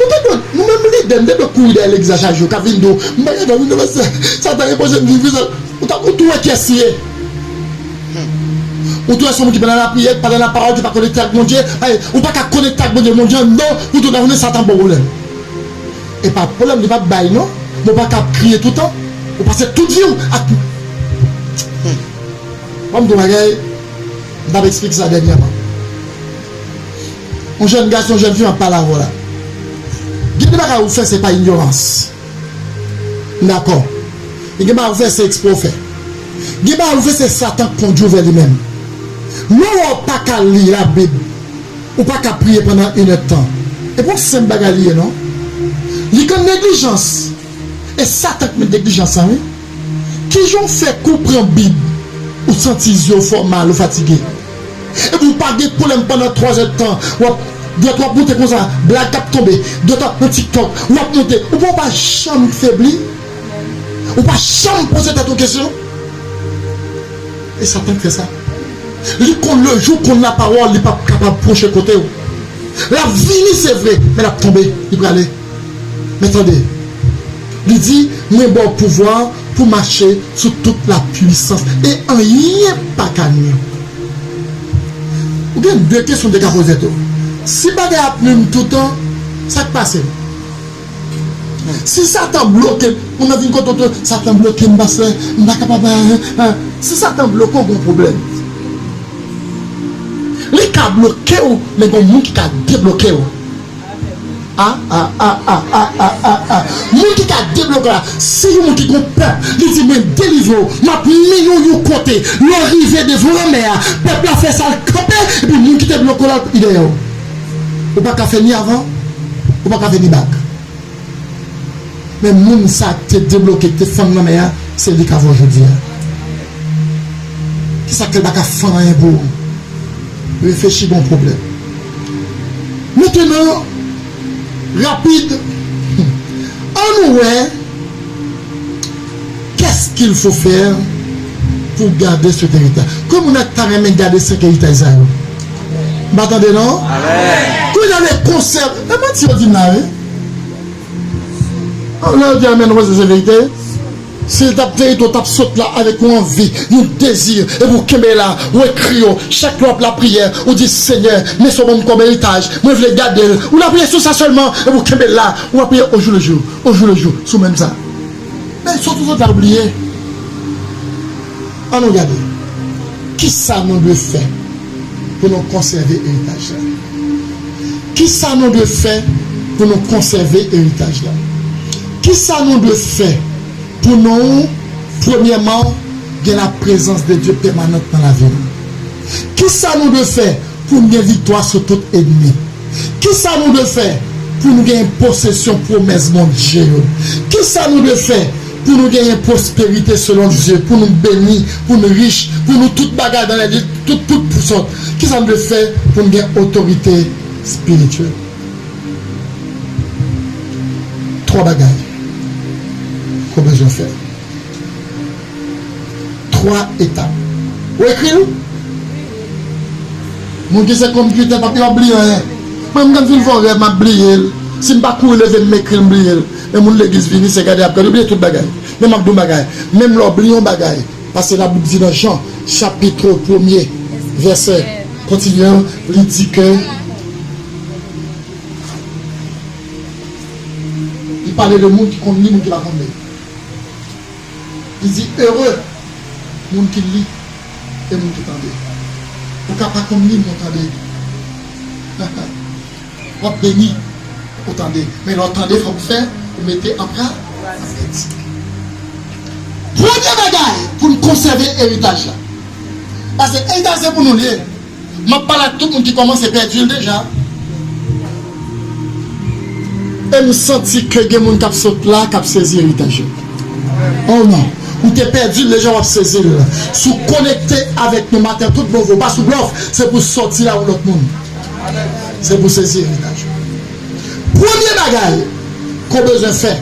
Nou te dwe, nou menm lidè, nou te dwe kouri dèyè legliz la chak jou, k ap vin di w, m pa gen tan vin nan sa, Satan repoze m vin, vin, ou ta, ou tou wè kiyès li ye. Ou tou wè se yon moun ki pa nan lapriyè, ki pa nan lapawòl, ki pa konekte ak Bondye. Ay, ou pa ka konekte ak Bondye, Bondye anndan, ou tou nan Satan ba w pwoblèm. E pa pwoblèm, li p ap bay non, men ou pa ka ap kriye toutan. Ou pase tout vi w ak. Ban m di w bagay, m t ap eksplike sa dènyèman. Yon jèn gason, yon jèn fi, m ap pale avè w la. Gen de bagay ou fè, se pa inyorans. M dakò. E gen bagay ou fè, se eksprè ou fè. Gen bagay ou fè, se Satan k kondui w vè li menm. Lè w wè w pa ka li Labib, ou pa ka priye pandan inèdtan. E pa yon senp bagay li ye, non. Li konn neglijans. E Satan k met neglijans lan, wi. Kijan w fè ke w pran Bib, ou santi zye w fè w mal, ou fatige? Epi w pa gen pwoblèm pandan twazè tan, w ap, dwèt w ap monte konsa, blag k ap tonbe, dwèt w ap nan TikTok, w ap monte, ou pa, w pa janm febli, ou pa janm poze tèt ou kesyon. E Satan k fè sa. Li konn le jou, konn lapawòl, li p ap kapab pwoche kote w. L ap vini, se vre, men l ap tonbe, li prale. Men tande, li di, mwen ba w pouvwa pou mache sou tout lapwisans, e anyen pa ka nwi w. Ou gen de kesyon w te ka poze tèt ou. Si bagay ap nwi m toutan, sa k pase m? Si Satan bloke m, moun nan vin kote w tou, Satan bloke m, pastè, m pa kapab, eh, eh. Si Satan bloke w, gon pwoblèm. Li ka bloke w, men gon moun ki ka debloke w. A, a, a. Moun ki ka debloke w la, se yon moun ki gon pèp, li di, mwen delivre w, m ap mennen w yon kote, lè w rive devan lanmè a, pèp la fè sa, l kanpe, epi moun ki te bloke w la, li dèyè w. Ou pa ka fè ni avan, ou pa ka fè ni bak. Men moun sa k te debloke, k te fann lanmè a, se li k avè w jodi a. Kisa k fè l pa ka fann anyen pou ou? Reflechi, gon pwoblèm. Mentenan, rapid, ann wè, qu'est-ce qu'il faut faire pour garder cet héritage? Ke moun nan ta renmen gade senk eritaj sa yo? M pa tande non? Amèn. Kounye a le konsèp, e manti yo di m la, wi. Lè yo di amèn, wè se, se verite. Si l t ap verite, w t ap sot la avèk yon anvi, yon dezi, epi w kenbe la, w ekri yo, chak lè w ap lapriyè, ou di, Senyè, men sa w ban m kòm eritaj, mwen vle gade l. Ou lapriyè sou sa sèlman, epi w kenbe l la, w ap priye au jour le jour, au jour le jour, sou menm sa. Men sot ou sot la, ou bliye. Ann nou gade. Kisa nou dwe fè pou nou konsève eritaj la? Kisa nou dwe fè pou nou konsève eritaj la? Kisa nou dwe fè pou nou, premyèman, gen laprezans de Dye pèmanant nan lavi nou? Kisa nou dwe fè pou n gen viktwa sou tout ènmi? Kisa nou dwe fè pou nou genyen posesyon pwomès Bondye yo? Kisa nou dwe fè pou nou genyen pwosperite selon Dye, pou nou beni, pou nou rich, pou nou tout bagay dans les lieux, tout, tout pou sòt? Kisa nou dwe fè pou nou gen otorite espirityèl? Twa bagay ke w bezwen fè. Twa etap. Ou ekri l? Moun ki se konpitè pa, pa bliye anyen. Mwen, m konn fin fè yon rèv, m ap bliye l. Si m pa kouri leve m ekri l, m bliye l. Men moun legliz vini, se gade y ap gade, ou bliye tout bagay. Men m ap di w yon bagay. Menm lè w bliye yon bagay, paske Labib di nan Jan, chapit premye, vèsè, kontinye, li di ke, li pale de moun ki konn li, moun ki pa konn li. Li di, ere moun ki li e moun ki tande. Ou ka pa konn li, men w tande. W ap beni, ou tande. Men lè w tande, fòk ou fè, ou mete an pra-, an pratik. Premye bagay pou n konsève eritaj la. Paske eritaj se pou nou l ye. M ap pale ak tout moun ki kòmanse pèdi l deja. E m santi ke gen moun k ap sot la, k ap sezi eritaj yo. Oh non. Ou te pèdi l deja, w ap sezi l. Si w konekte avèk nou maten, tout bon vre, w pa sou blòf, se pou sòti la yon lòt moun. Se pou sezi eritaj ou. Premye bagay ke w bezwen fè.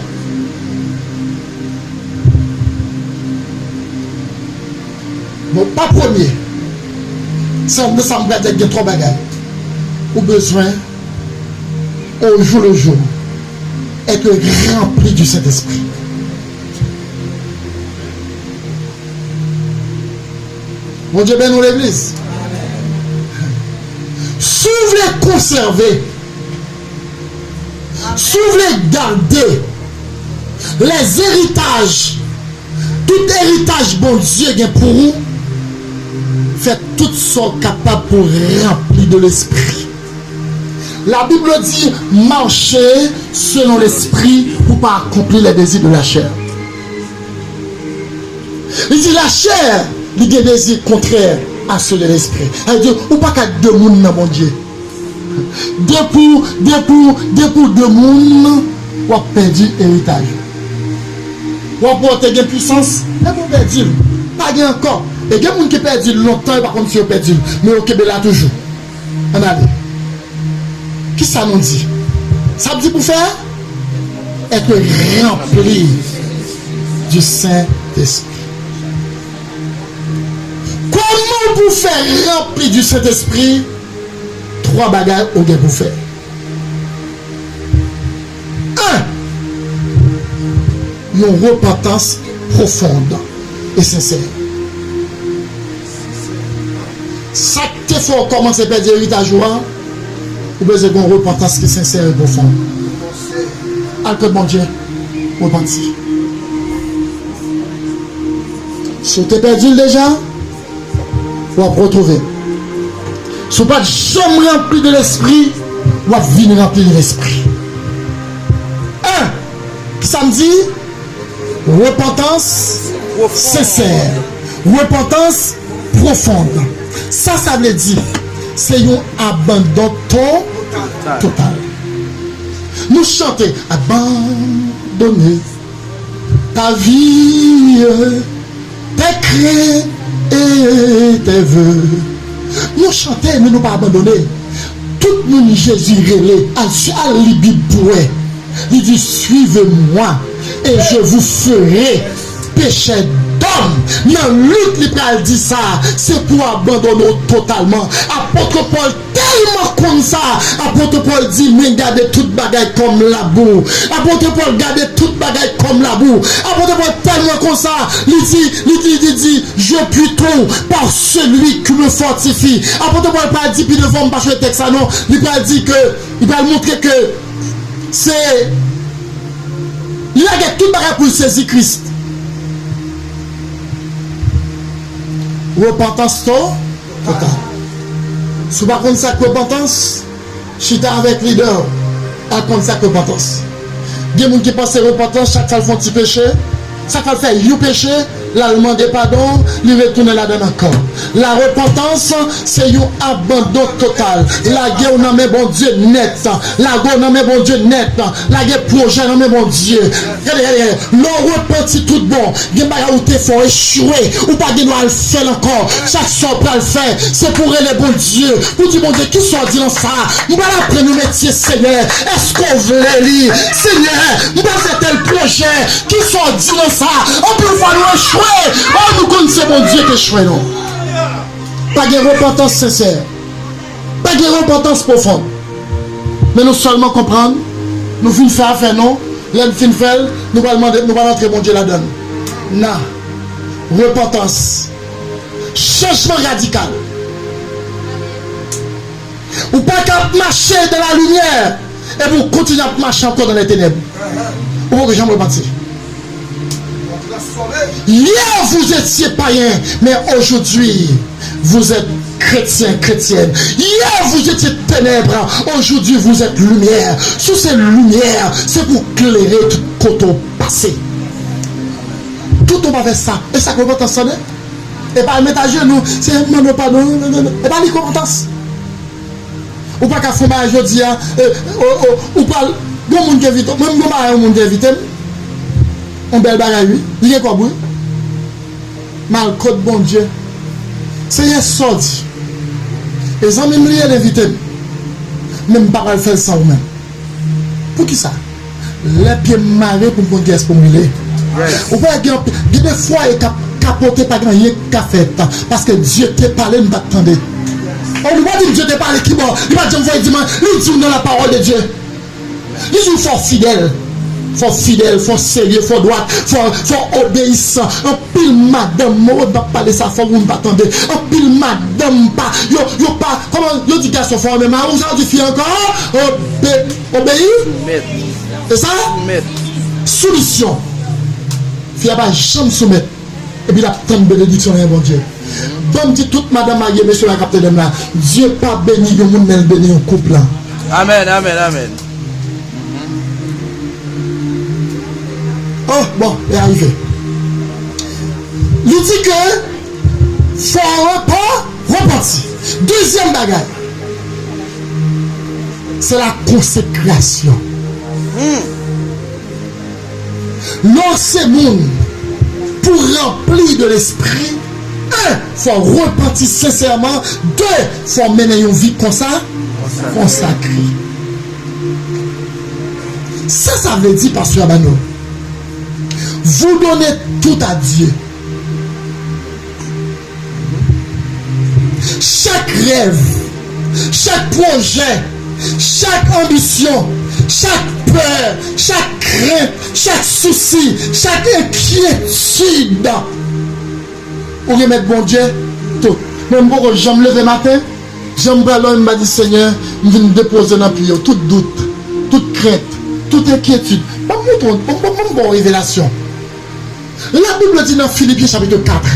Bon, pa premye. Sa, sa m prale di, gen twa bagay. Ou bezwen, au jour le jour, être rempli du Saint-Esprit. Bondye beni w, legliz. Si w vle konsève, si w vle gade les héritages, tout eritaj Bondye gen pou ou, fè tout sa w kapab pou ranpli de Lespri. La Bible dit, marchez selon l'esprit pour pas accomplir les désirs de la chair. Li di lachè, li gen dezi kontrè a sou de lespri. Sa vle di, ou pa ka de moun nan Bondye. Depi w, depi w, depi w de moun, w ap pèdi eritaj ou. W ap wè w te gen pwisans, depi w pèdi l, pa gen ankò. E gen moun ki pèdi l lontan, yo pa konn si yo pèdi l, men yo kenbe la toujou. Ann ale. Kisa nou di? Sa ap di pou fè? Être rempli du Saint-Esprit. Kòman pou fè ranpli du Saint-Esprit? Twa bagay ou gen pou fè. En, yon repantans pwofonn e sensè. Sa k te fè w kòmanse pèdi eritaj ou a, ou bezwen gen yon repantans ki sensè e pwofonn. Al kot Bondye, repanti. Si w te pèdi l deja, w ap retwouve l. Si w pa t janm ranpli de Lespri, w ap vin ranpli de Lespri. En, kisa m di? Repantans sensè. Repantans pwofonn. Sa sa vle di? Se yon abandon to-, total. Nou chante, abandonné. Ta vie, tes craintes et tes vœux. Nou chante, men nou pa abandone. Tout moun Jezi rele, al, al li Bib pou wè. Li di, suivez-moi et je vous ferai pêcheurs d'hommes. Nan Lik, li pral di sa, se pou abandone w totalman. Apot Pòl tèlman konn sa, apot Pòl di, men gade tout bagay kòm labou. Apot Pòl gade tout bagay kòm labou. Apot Pòl tèlman konsa, li di, li di, li di, je puis tout par celui qui me fortifie. Apot Pòl pa di pi devan, m pa chwe tèks la non, li pral di ke, li pral montre ke se, li lage tout bagay pou l sezi Kris. Repantans to-, total. Si w pa konn sa k repantans, chita avèk lidè w, al konn sa k repantans. Gen moun ki panse repantans, chak fwa l fè yon ti peche, chak fwa l fè yon peche, l al mande padon, li retounen ladan l ankò. La repantans, se yon abandon total. Lage w nan men Bondye nèt. Lage w nan men Bondye nèt. Lage pwojè nan men Bondye. Gade, gade, gade. Lè w repanti tout bon, gen bagay ou te fè w echwe, ou pa gen dwa al fè l ankò. Chak sa w pral fè, se pou w rele Bondye, pou w di, Bondye, kisa w di nan sa? M pral aprann yon metye, Senyè. Èske w vle li? Senyè, m pral fè tèl pwojè. Kisa w di nan sa? Anpil fwa nou echwe. Oh, nou konn se Bondye k echwe nou. Pa gen repantans sensè. Pa gen repantans pwofon. Men nou sèlman konprann, nou fin fè afè nou, lè n fin fè l, nou pral mande, nou pral antre Bondye ladan l. Nan. Repantans. Chanjman radikal. Ou pa ka ap mache dans la lumière epi w kontinye ap mache ankò dans les ténèbres. Ou poko janm repanti. Hier, vous étiez païen, mais aujourd'hui, vous êtes chrétien, chrétienne. Hier, vous étiez ténèbres, aujourd'hui, vous êtes lumière. Si w se limyè, se pou klere tout kote w pase. Tout w pa fè sa. E sa k repantans, tande? E pa met ajenou, se mande w padon. Non, non, non. E pa li k repantans. Ou pa ka fè yon bagay jodi a, e, o, o, ou pral, gon moun ki envite w, mwen m gon bagay yon moun ki envite m, yon bèl bagay wi, li gen kòb wi. M al kot Bondye. Senyè, sa w di? E zanmi m li ye, l envite m. Men m pa pral fè l san ou menm. Poukisa? Lè pye m mare pou m konn kiyès pou m rele. Ou pa gen, gen de fwaye k ap kapote, pa gen anyen k ka fèt. Paske Dye te pale, m pa t tande. Oh, li pa di m Dye te pale kibò. Li pa t janm voye di mwen, li di w nan la parole de Dieu. Li di w fò w fidèl. Fò w fidèl, fò w serye, fò w dwat, fò, fò w obeyisan. Anpil madanm, mwen m ap pale sa fò moun pa tande. Anpil madanm pa, yo, yo pa, kòman yo di gason fò w renmen mari w, sa yo di fi ankò? Obe-, obeyi? Soumèt. E sa? Soumèt. Soumisyon. Fi a pa janm soumèt. Epi l ap tann benediksyon nan men Bondye. Ban m di tout madanm marye, mesye la k ap tande m la, Dye pa beni yon moun, men l beni yon koup la. Amèn, amèn, amèn. Oh, bon, e arive. Li di ke fò w repa-, repanti. Dezyèm bagay, se la konsekrasyon. Lè w se moun pou ranpli de lespri, en, fò w repanti sensèman, de, fò w mennen yon vi konsa, konsakre. Sa sa vle di, pastè a ba nou? Vous donnez tout à Dieu. Chak rèv, chak pwojè, chak anbisyon, chak pè, chak krent, chak sousi, chak enkyetid, ou remèt Bondye tout. Mwen, m poko janm leve maten, jan m pral dòmi, m pa di, Senyè, m vin depoze nan pye w tout dout, tout krent, tout enkyetid. Ban m montre w, ban m, ban m, ban m ba w revelasyon. La Bible dit dans Philippiens chapitre quatre,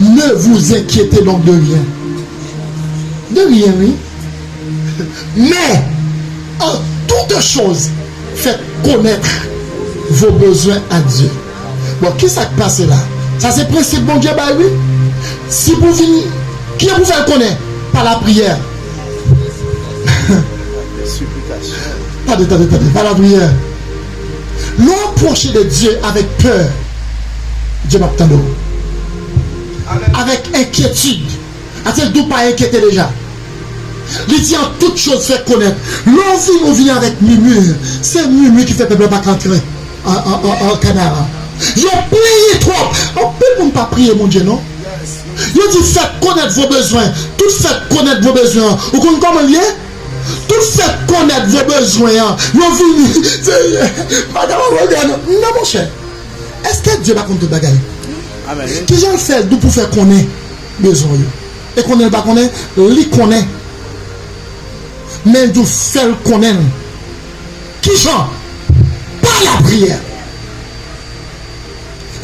ne vous inquiétez donc de rien. De rien, wi. Mais, en toutes choses, faites connaître vos besoins à Dieu. Bon, kisa k pase la? Sa se prensip Bondye bay, wi. Si pou vin, ki pou fè l konnen? Pa lapriyè. Tande, tande, tande, pa lapriyè. Lè w apwoche de Dye avèk pè, Dye p ap tande w. Avèk enkyetid, ase l di w pa enkyete deja. Li di, en toutes choses, faites connaître. Lè w vini, ou vini avèk mimi, se mimi ki fè pèp la pa ka antre an, an, an, an Kanaran. Yo plenyen twòp. Anpil moun pa priye Bondye, non. Yo di, faites connaître vos besoins. Tout faites connaître vos besoins an. Ou konn kòman l ye? Tout faites connaître vos besoins an. Yo vini. Senyè, m pa kapab antre nan, non, monchè. Èske Dye pa konn tout bagay? Amèn, wi. Kijan l fè l di w pou fè konnen bezwen w yo? E konnen l pa konnen, li konnen. Men l di w fè l konnen l. Kijan? Pa lapriyè.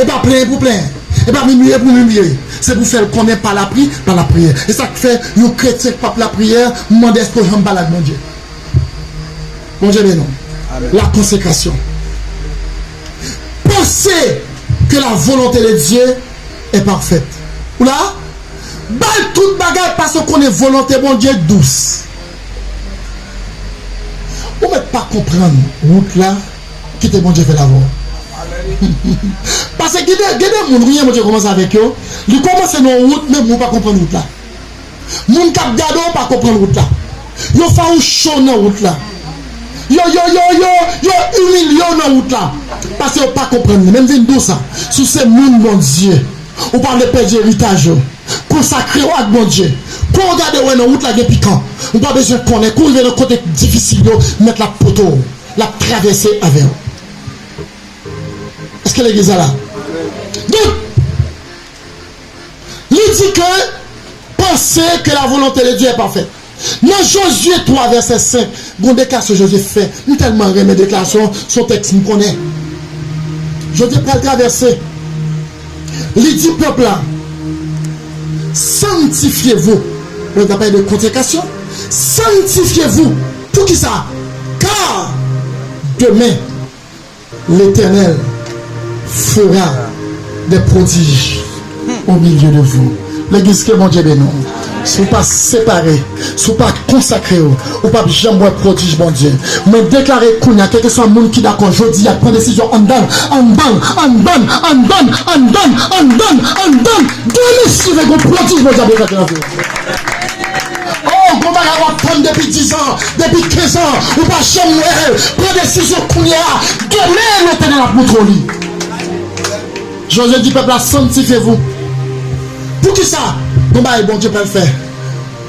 E pa plenyen pou plenyen. E pa mimye pou mimye. Se pou fè l konnen pa lapri, pa lapriyè. E sa k fè yon kretyen k p ap lapriyè, m mande èske w janm pale ak Bondye. Bondye beni w. La consécration. Penser que la volonté de Dieu est parfaite. Ou la? Bay tout bagay paske w konnen volonte Bondye dous. Ou mèt pa konprann wout la, kite Bondye fè l avè w. Paske gen de, gen de moun, wi, Bondye kòmanse avèk yo, li kòmanse nan yon wout, menm ou pa konprann wout la. Moun k ap gade w pa konprann wout la. Yo fè w cho nan wout la. Yo, yo, yo, yo, yo imilye w nan wout la. Paske yo pa konprann li. Men m vin di w sa. Si w se moun Bondye, ou pa vle pèdi eritaj ou. Konsakre w ak Bondye. Kon w gade wè nan wout la gen pikan, ou pa bezwen konnen. Kou w rive nan kote difisil yo, mèt la ap pote w. L ap travèse avè w. Èske legliz la la? Donk, li di ke penser que la volonté de Dieu est parfaite. Nan Jozye twa vèsè senk, gon deklarasyon Jozye fè. M tèlman renmen deklarasyon, se yon tèks m konnen. Jozye pral travèse. Li di pèp la, sanctifiez-vous. Bon, l ap pale de konsekrasyon. Sanctifiez-vous. Poukisa? Car demain, L'Éternel fera des prodiges au milieu de vous. Legliz, ke Bondye beni w. Si w pa separe, si w pa konsakre w, ou p ap janm wè pwodij Bondye. Mwen deklare kounye a, kèlkeswa moun ki dakò, jodi a, pran desizyon anndan, anndan, anndan, anndan, anndan, anndan, anndan, demen si gen pwodij Bondye ap deklare nan vi w. Oh, gon bagay w ap tann depi diz an, depi kenz an, ou pa janm wè l. Pran desizyon kounye a. Demen, Letènèl ap montre w li. Jozye di pèp la, sanctifiez-vous. Poukisa? Gon bagay Bondye pral fè.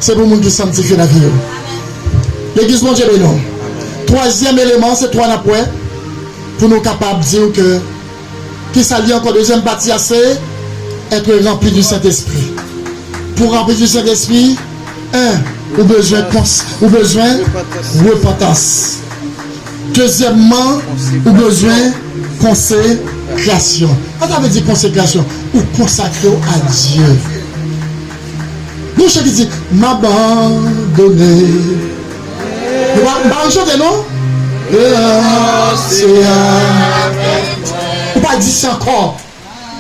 Se pou moun ki sanktifye lavi yo. Legliz, Bondye beni w. Twazyèm eleman, se twa n ap wè pou nou kapab di w ke Kisa l ye ankò? Dezyèm pati a se être rempli du Saint-Esprit. Pou ranpli du Saint-Esprit, en, ou bezwen kons-, ou bezwen repantans. Dezyèmman, ou bezwen konsekrasyon. Sa sa vle di konsekrasyon? Ou konsakre w a Dye. Gon chan ki di, m abandone. Nou pa, m pa konn chante, non? Ou pa di sa ankò.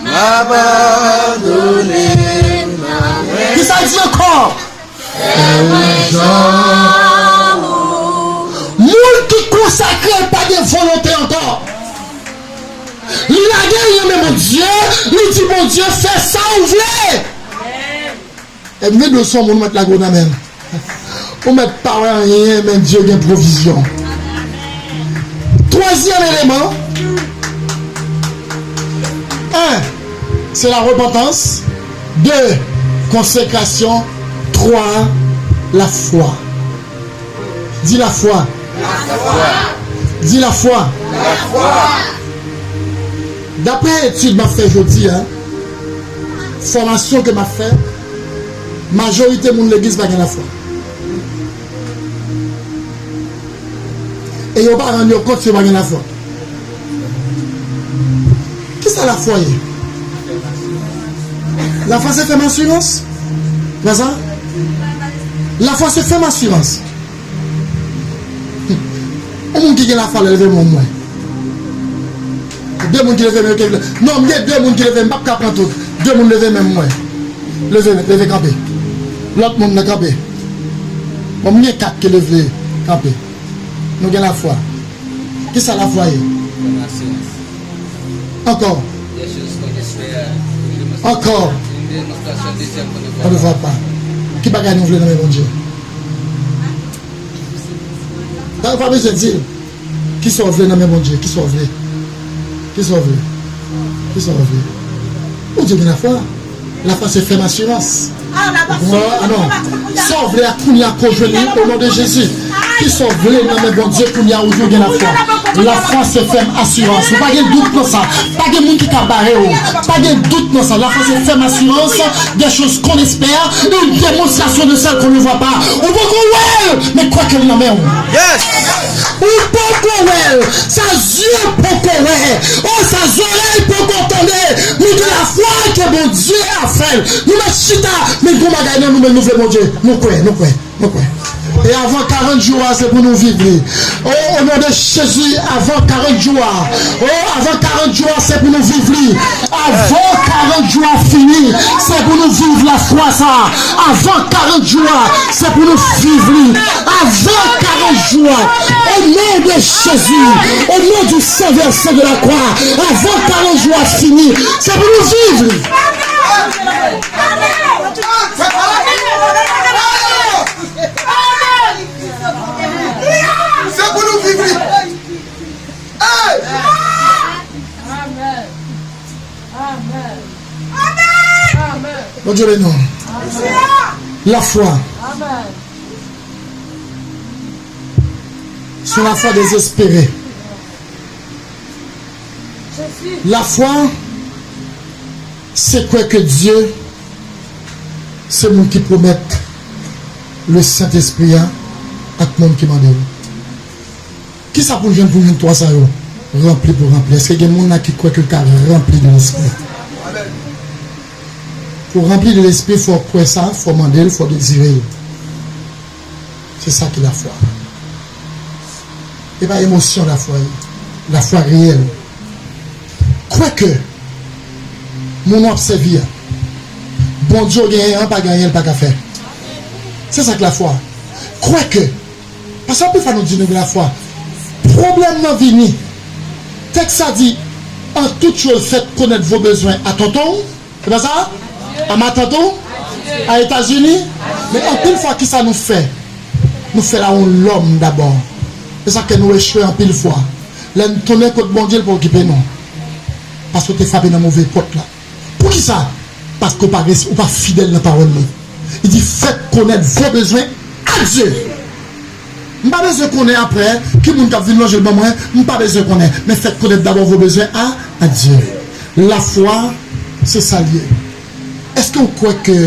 M abandone. Kisa l di ankò? Moun ki konsakre pa gen volonte ankò. Li lage l nan men Bondye, li di, Bondye, fè sa ou vle. E m vin di w se yon moun ou mèt lage w nan men l. Ou mèt pa wè anyen, men Dye gen pwovizyon. Twazyèm eleman, en, se la repantans. De, konsekrasyon. Twa, lafwa. Di lafwa. Lafwa. Di lafwa. Lafwa. Daprè etid m ap fè jodi a, fòmasyon ke m ap fè, majorite moun legliz pa gen lafwa. E yo pa rann yo kont si yo pa gen lafwa. Kisa lafwa ye? Lafwa se fèm asirans. Pa sa? Lafwa se fèm asirans. Yon moun ki gen lafwa, leve men w, m wè. De moun ki leve men yo, ke, non, m gen de moun ki leve men, m p ap ka pran tout. De moun leve men, m wè. Leve, leve kanpe. Lòt moun nan kanpe. Bon, m gen kat ki leve kanpe. Nou gen lafwa. Kisa lafwa ye? Ankò. Ankò. On ne voit pas. Ki bagay nou vle nan men Bondye? Sa yo pa bezwen di l. Kisa w vle nan men Bondye? Kisa w vle? Kisa w vle? Kisa w vle? Bondye gen lafwa. Lafwa se fèm asirans. Ou konprann? Ah non. Sa w vle a kounye a, ko jwenn li, o non de Jezi. Kisa w vle nan men Bondye kounye a ou di w gen lafwa? Lafwa se fèm asirans. Ou pa gen dout nan sa. Pa gen moun ki ka bare w. Pa gen dout nan sa. Lafwa se fèm asirans des choses qu'on espère, une démonstration de celles qu'on ne voit pas. Ou poko wè l, men kwè ke l nan men w. Ou poko wè l, sa zye poko wè. O, sa zòrèy poko tande. Men gen lafwa ke Bondye a fè l. Nou mèt chita, men gon bagay nan nou, men nou vle Bondye. Nou kwè, nou kwè. Ok. E avan karant jou a, se pou nou viv li. O, o non de Jezi, avan karant jou a. O, avan karant jou a, se pou nou viv li. Avan karant jou a fini, se pou nou viv lafwa sa. Avan karant jou a, se pou nou viv li. Avan karant jou a, o non de Jezi, o non du sang versé de la croix, avan karant jou a fini, se pou nou viv li. Se pou nou viv li. Hey! Bondye beni w. Lafwa. Se yon lafwa dezespere. Lafwa, se kwè ke Dye se moun ki pwomèt le Sentespri a ak moun ki mande l. Kisa pou n jwenn pou n jwenn twa sa yo? Ranpli pou ranpli. Èske gen moun la ki kwè ke l ka ranpli de Lespri? Pou ranpli de Lespri, fò w kwè sa, fò w mande l, fò w dezire l. Se sa ki lafwa. E pa emosyon lafwa ye. Lafwa reyèl. Kwè ke moun w ap sèvi a, Bondye w genyen an pa gen anyen l pa ka fè. Se sa k lafwa. Kwè ke, paske anpil fwa nou di nou gen lafwa. Pwoblèm nan vini. Tèks sa di, en toute chose, faites connaître vos besoins à tonton w. Se pa sa? A matant ou? A Etazini? Men anpil fwa, kisa nou fè? Nou fè l a yon lòm dabò. Se sa k fè nou echwe anpil fwa. Lè n tounen kot Bondye, l pa okipe nou. Paske w te frape nan move pòt la. Poukisa? Paske w pa res-, ou pa fidèl nan pawòl li. Li di, faites connaître vos besoins à Dieu. M pa bezwen konnen apre ki moun k ap vin lonje l ban mwen, m pa bezwen konnen. Men faites connaître d'abord vos besoins à, à Dieu. Lafwa, se sa l ye. Èske w kwè ke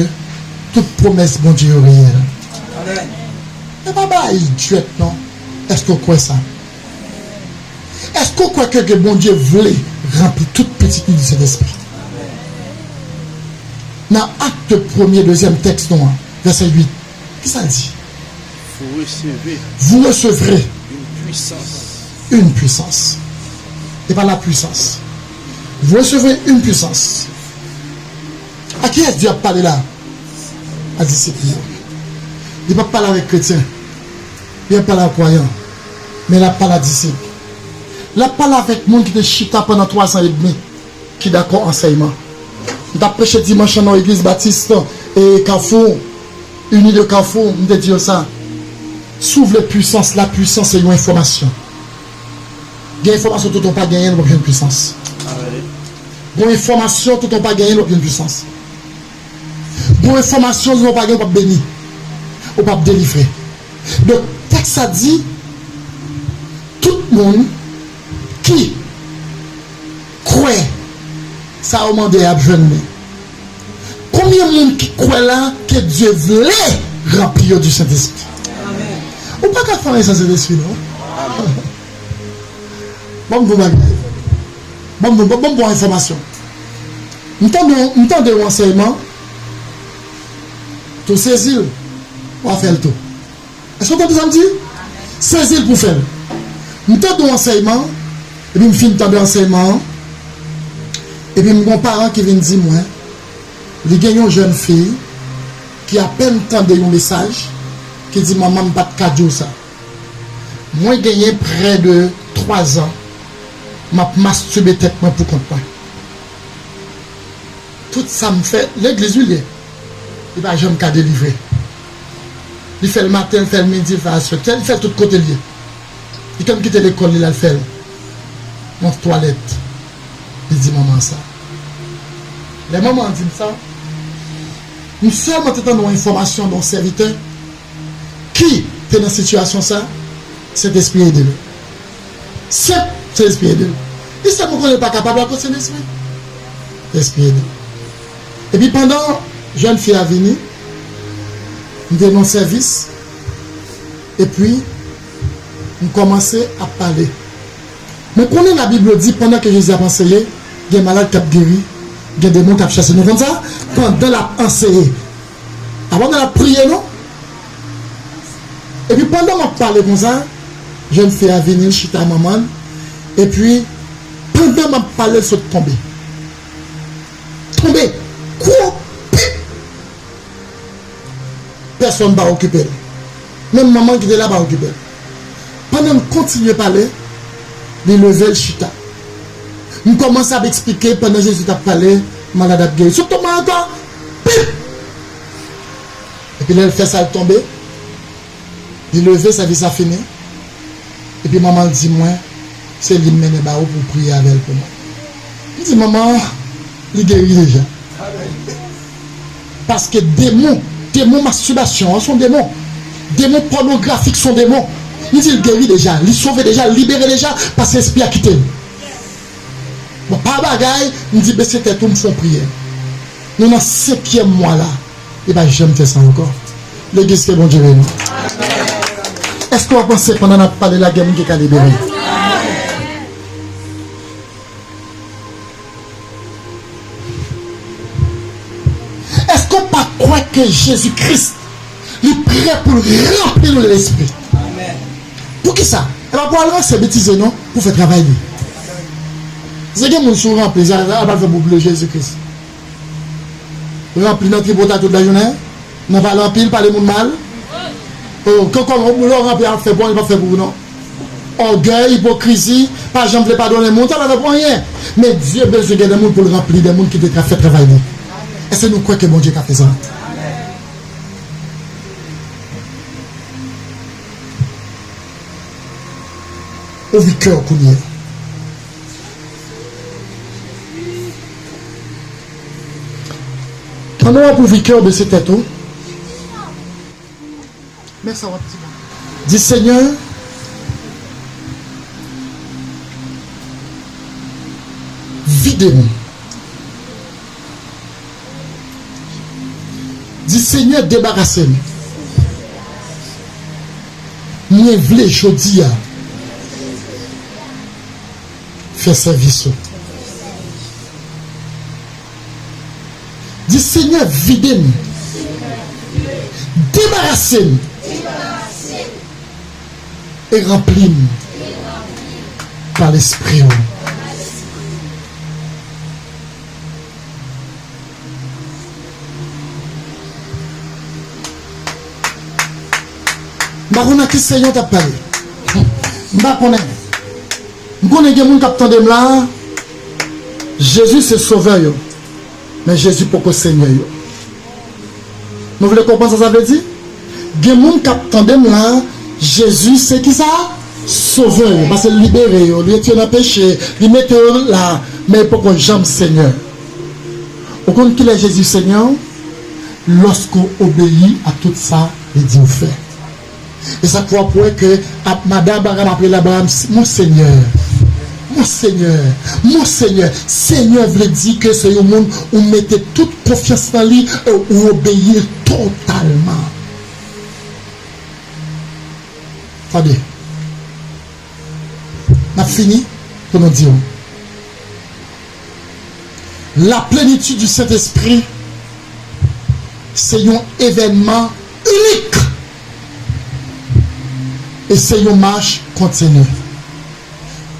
tout pwomès Bondye yo reyèl? E pa bagay djwèt non. Èske w kwè sa? Èske w kwè ke, ke Bondye vle ranpli tout pitit li di Sentespri? Nan Akte premye, dezyèm tèks nou an, vèsè uit, kisa l di? Vous recevrez Vous recevrez une puissance. Une puissance. E pa la puissance. Vous recevrez une puissance. A kiyès Dye ap pale la? A disip li yo. Li p ap pale avèk kretyen. Li p ap pale ak kwayan. Men l ap pale a disip. L ap pale avèk moun ki te chita pandan twazan edmi, ki dakò ansèyman. M t ap preche dimanch lan nan legliz Batis, e, Kafou, Ini de Kafou, m te di yo sa. Si w vle pwisans, la pwisans se yon enfòmasyon. Gen enfòmasyon toutan w pa genyen l, w p ap jwenn pwisans. Gon enfòmasyon toutan w pa genyen l, w ap jwenn pwisans. Gon enfòmasyon, lè w pa gen, w p ap beni. Ou p ap delivre. Donk, tèks sa di, tout moun ki kwè sa yo mande a, y ap jwenn li. Konbyen moun ki kwè la ke Dye vle ranpli yo di Sentespri? Ou pa ka fè anyen san Sentespri, non. Ban m bon bagay. Ban m bon, ban m bon enfòmasyon. M tande, m tande yon ansèyman, tou sezi l, w a fè l tou. Èske w tande sa m di? Sezi l pou fè l. M tande yon ansèyman, epi m fin tande ansèyman an, epi m gon paran ki vin di mwen, li gen yon jèn fi ki apèn tande yon mesaj ki di, "Manman, m pa t ka di w sa." Mwen genyen prè de twa zan, m ap mastibe tèt mwen pou kont mwen. Tout sa m fè, legliz wi l ye. Li pa janm ka delivre. Li fè l maten, li fè l midi, li fè l aswè. Li fè l tout kote l ye. Li te kite lekòl li, l al fè l nan twalèt. Li di manman sa. Lè manman an di m sa, m sèlman te tande yon enfòmasyon de yon sèvitè ki te nan sitiyasyon sa, Sentespri ede l. Senp, Sentespri ede l. Li sèlman konnen l pa kapab akoz Sentespri. Sentespri ede l. Epi pandan jèn fi a vini, m te nan sèvis, epi m kòmanse ap pale. Men konnen Labib yo di, pandan ke Jezi ap anseye, gen malad k ap geri, gen demon k ap chase. Nou konn sa? Pandan l ap anseye. A pa pandan l ap priye, non. Epi pandan m ap pale konsa, jèn fi a vini, l chita manman l. Epi, pandan m ap pale, l sot tonbe. Tonbe. Kou! Pip! Pèsonn pa okipe l. Menm manman ki te la pa okipe l. Pandan m kontinye pale, li leve l chita. M kòmanse ap eksplike pandan Jezi t ap pale, malad ap geri. Sot tonbe ankò! Pip! Epi lè l fè sa, l tonbe. Li leve, sèvis la fini. Epi manman l di mwen, se li m mennen ba ou pou w priye avè l pou mwen. M di, manman, li geri deja. Paske demon, demon mastibasyon an se yon demon. Demon pònografik se yon demon. M di l geri deja, li sove deja, l libere deja, paske espri a kite l. Bon, pa bagay, m di bese tèt ou, m fè yon priyè. Nou nan senkyèm mwa la. Li pa janm fè sa ankò. Legliz, ke Bondye beni. Èske w ap panse pandan n ap pale la, gen moun ki ka libere? Èske w pa kwè ke Jezi Kris, li prè pou l ranpli nou de Lespri? Poukisa? E pa pou al ranse betize non, pou fè travay li. Se gen moun si w ranpli, sa, sa, sa pa fè pou Jezi Kris. Ranpli nan tripotay tout lajounen, nan pale anpil, pale moun mal. Oh, ke kòman, lè w ranpli ap fè pou ou, li p ap fè pou ou non. Ògèy, ipokrizi, pa janm vle padone moun, sa pa fè pou anyen. Men Dye bezwen gen de moun pou l ranpli, de moun ki te ka fè travay li. Èske nou kwè ke Bondye ka fè sa? Ouvri kè w kounye a. Pandan w ap ouvri kè w, bese tèt ou. Men sa w ap di Bondye. Di, Senyè, vide m. Di, Senyè, debarase m. Mwen vle jodi a fè sèvis ou. Di, Senyè, vide m, debarase m e ranpli m pa Lespri w. M pa konn a ki Senyè w t ap pale. M pa konnen. M konnen gen moun k ap tande m la. Jezi se sovè yo. Men Jezi poko Senyè yo. Nou vle konprann sa sa vle di? Gen moun k ap tande m la, Jezi se ki sa? Sovè yo, paske l libere yo, li retire yo nan peche, li mete yo la, men yo poko janm Senyè. Ou konn kilè Jezi Senyè w? Lòske w obeyi a tout sa li di w fè. E sa k fè w ap wè ke ap madan Abraram ap rele Abraram, Monsenyè, Monsenyè, Monsenyè. Senyè vle di ke se yon moun ou mete tout konfyans nan li e ou obeyi l totalman. Tande. N ap fini pou nou di w. La plénitude du Saint-Esprit se yon evènman inik e se yon mach kontini.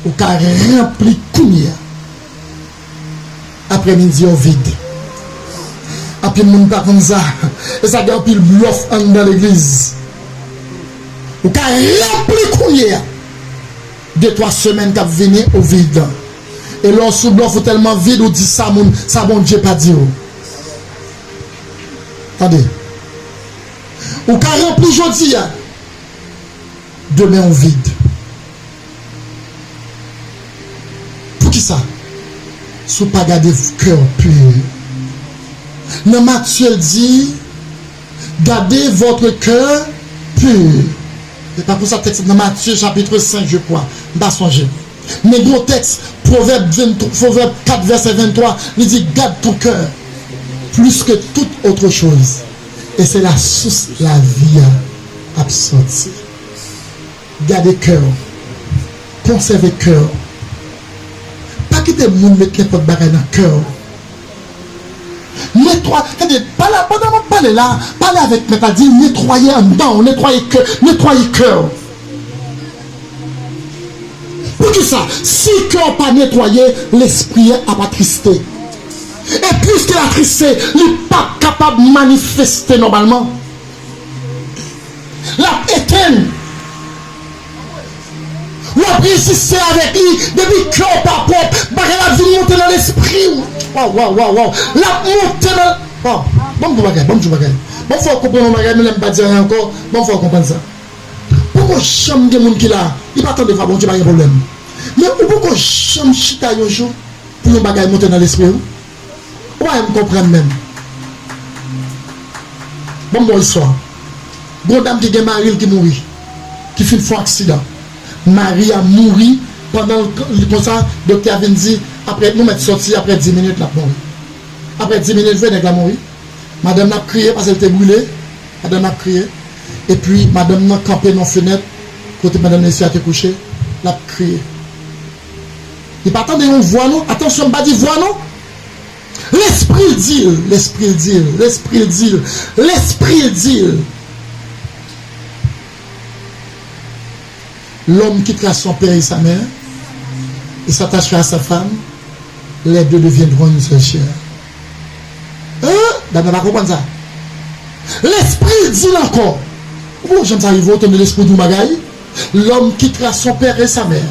Ou ka ranpli kounye a. Aprè midi ou vid. Anpil moun pa konn sa. E sa gen anpil blòf anndan legliz. Ou ka ranpli kounye a. De twa semèn k ap vini ou vid. E lè w sou blòf ou tèlman vid ou di sa moun, sa Bondye pa di w. Tande. Ou ka ranpli jodi a. Demen ou vid. Poukisa? Si w pa gade kè w pur. Nan Matye l di, gardez votre cœur pur. Se pa pou sa tèks nan Matye chapit senk, je crois. M pa sonje. Men gen yon tèks, Pwovèb venntwa, Pwovèb kat vèsè venntwa, li di, garde ton cœur plus que toute autre chose. E se la sous lavi a ap sòti. Gade kè w. Konsève kè w. Pa kite moun met nenpòt bagay nan kè w. Netwa-, tande, pale, pandan m ap pale la, pale avèk mèt la, di netwaye anndan w, netwaye kè, netwaye kè w. Poukisa? Si kè w pa netwaye, lespri a ap atriste. E piske l atriste, li p ap kapab manifeste nòmalman. L ap etenn. W ap reziste avèk li, depi kè w pa pwòp, bagay la ap vin monte nan lespri w. Waw, waw, waw, waw. L ap monte nan, waw. Ban m di w bagay, ban m di w bagay. Ban m fè w konprann yon bagay, menm lè m pa di anyen ankò, ban m fè w konprann sa. Poko janm gen moun ki la, li pa tande vwa Bondye, pa gen pwoblèm. Men ou poko janm chita yon jou pou yon bagay monte nan lespri w. Ou pa menm konprann menm. Ban m ba w istwa. Gon dam ki gen mari l ki mouri, ki fin fè yon aksidan. Mari a mouri pandan l, li konsa, doktè a vin di, apre, nou mèt sòti, apre dis minit, l ap mouri. Apre dis minit, vre, nèg la mouri. Madanm nan ap kriye, paske l te brile. Madanm nan ap kriye. Epi, madanm nan kanpe nan fenèt, kote madanm mesye a te kouche, l ap kriye. Li pa tande yon vwa, non. Atansyon, m pa di vwa, non. Lespri l di l, lespri l di l, lespri l di l, lespri l di l. L'homme quittera son père et sa mère et s'attachera à sa femme, les deux deviendront une seule chair. Hein? Dam nan pa konprann sa. Lespri l di l ankò. Ou janm sa rive w tande lespri w di yon bagay? L'homme quittera son père et sa mère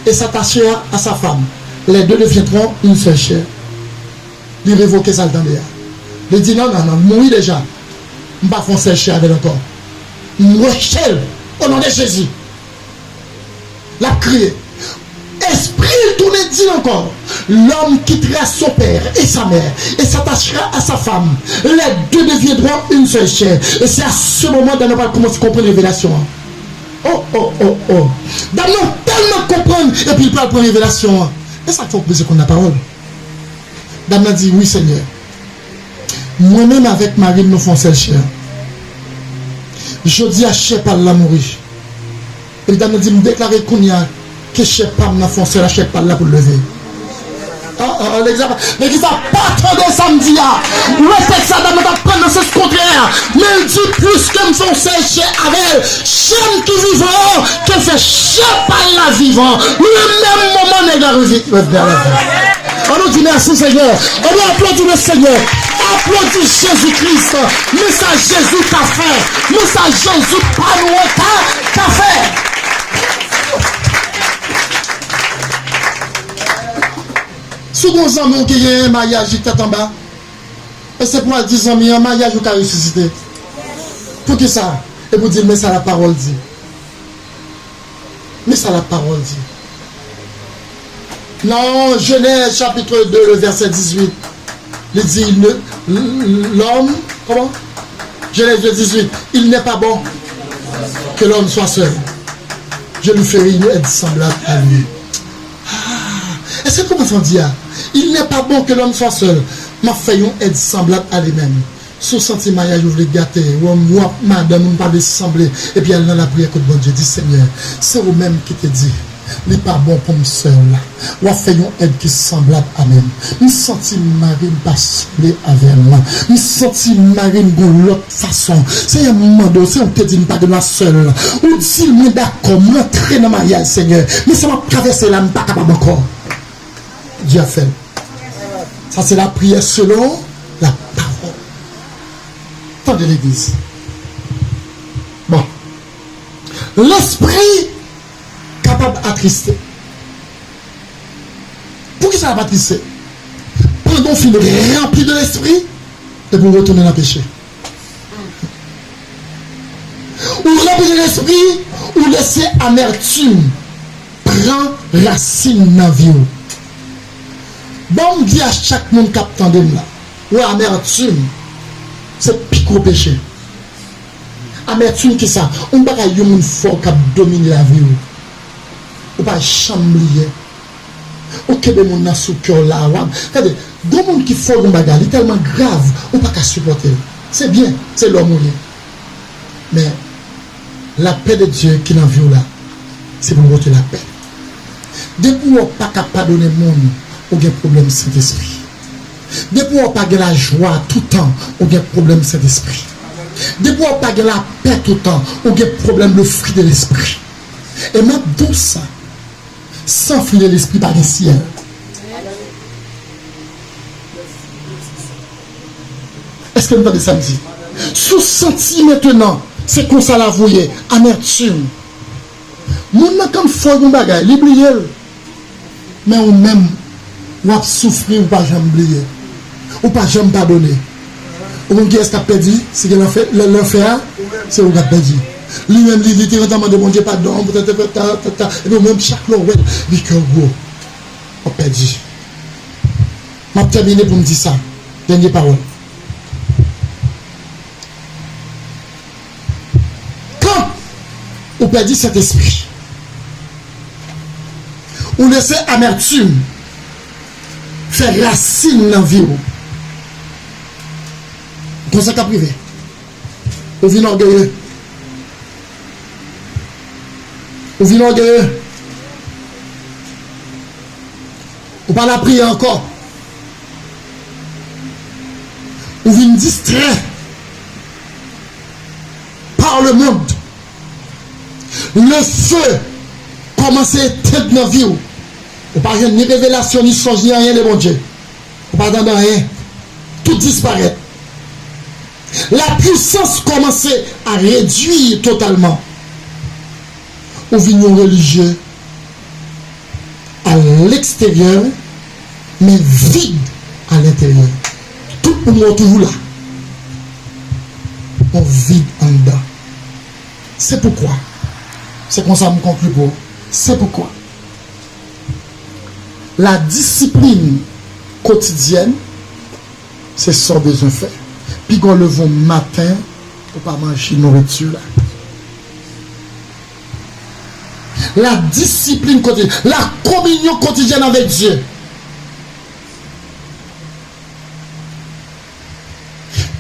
et s'attachera à sa femme. Les deux deviendront une seule chair. Li revoke sa l tande a. Li di, non, non, non, l mouri deja. M pa fè yon sèl chè avè l ankò. M rejte l o non de Jezi. L ap kriye. Espri l tounen di l ankò, l'homme quittera son père et sa mère et s'attachera à sa femme. Les deux deviendront une seule chair. Et c'est à ce moment dam nan pral kòmanse konprann revelasyon an. Oh, oh, oh, oh. Dam nan tèlman konprann, epi l pral pran revelasyon an. E sa k fè w bezwen konn lapawòl. Dam nan di, wi, Senyè. Mwen menm avèk mari m, nou fè yon sèl chè. Jodi a, chè pa l la mouri. Epi dam nan di, m deklare kounye a ke chè pa m nan fè yon sèl a chè pa l la pou l leve. Ah, ah, ah, legliz la pa, legliz la pa tande sa m di a. Ou wè tèks sa, dam nan t ap pran nan sans kontrè a. Men l di, pliske m fè yon sèl chè avè l, chè m ki vivan an, ke l fè chè pa l la vivan. Li menm moman nèg la revi-, revini a lavi. An nou di mèsi Senyè. An nou aplodi le Senyè. Aplodi Jezi Kris. Men sa Jezi ka fè. Men sa Jezi pa nou an ka, ka fè. Si w gen yon zanmi w ki gen maryaj li tèt anba, e se pou w al di zanmi an maryaj ou ka resisite. Poukisa? E pou di l men sa lapawòl di. Men sa lapawòl di. Nan Jenèz chapit de, le vèsè dizuit, li di, ne, lòm, kòman? Jenèz de dizuit, il n'est pas bon que l'homme soit seul. Je lui ferai une aide semblable à lui. Ah, èske w konprann sa w di a? Il n'est pas bon que l'homme soit seul. M ap fè yon èd sanblab a li menm. Si w santi maryaj ou vle gate, w, w ap madanm ou pa vle sanble, epi al nan lapriyè kot Bondye, di, Senyè, se ou menm ki te di, li pa bon pou m sèl. W ap fè yon èd ki sanblab a menm. M santi mari m pa sanble avè m. M santi mari m gon lòt fason. Senyè, m mande w, se ou ki te di m pa gen dwa sèl. Ou di m mwen dakò, m rantre nan maryaj, Senyè. Men sa m ap travèse la, m pa kapab ankò. Dye ap fè l. Sa se lapriyè selon lapawòl. Tande legliz. Bon. Lespri kapab atriste. Poukisa l ap atriste? Pandan w fin ranpli de lespri, epi w retounen nan peche. Ou ranpli de lespri, ou lese amètim pran rasin nan vi w. Ban m di a chak moun k ap tande m la, wè, amètim se pi gwo peche. Amètim ki sa? Ou pa ka yon moun fò k ap domine lavi w. Ou pa janm bliye. Ou kenbe moun nan sou kè w la. W ap, gade, gon moun ki fè w yon bagay, li tèlman grav, ou pa ka sipòte l. Se byen, se lòm ou ye. Men, lapè de Dye ki nan vi w la, se pou l pote lapè. Depi w pa ka padone moun, ou gen pwoblèm Sentespri. Depi w pa gen lajwa toutan, ou gen pwoblèm Sentespri. Depi w pa gen lapè toutan, ou gen pwoblèm le fruit de l'esprit. E m ap di w sa, san fruit de l'esprit pa gen syèl. Èske nou tande sa m di? Si w santi mentnan, se konsa lavi w ye, amètim. Moun nan konn fè w yon bagay, li bliye l. Men ou menm, w ap soufri, ou pa janm bliye. Ou pa janm padone. Ou konn kiyès k ap pèdi? Si gen lanfè, lan-, lanfè a, se ou k ap pèdi. Li menm, li, li te gentan mande Bondye padon pou ta, ta, ta, ta, ta, epi ou menm, chak lè w wè l, li kè w gwo. W ap pèdi. M ap tèmine pou m di sa. Dènye pawòl. Kan ou pèdi Sentespri, ou lese amètim fè rasin nan vi w. Konsa k ap rive. Ou vin ògeye. Ou vin ògeye. Ou pa lapriyè ankò. Ou vin distrè par le monde. Le feu kòmanse etenn nan vi w. Ou pa jwenn ni revelasyon, ni sonj, ni anyen de Bondye. Ou pa tande anyen. Tout disparèt. La puissance kòmanse a redui totalman. Ou vin yon relijye à l'extérieur, men vid à l'intérieur. Tout moun yo toujou la. Yon vid anndan. Se poukwa, se konsa m konkli pou ou. Se poukwa la disiplin kotidyèn, se sa w bezwen fè. Piga w leve w maten, ou pa manje nouriti la. La disiplin kotidyèn, la kominyon kotidyèn avèk Dye.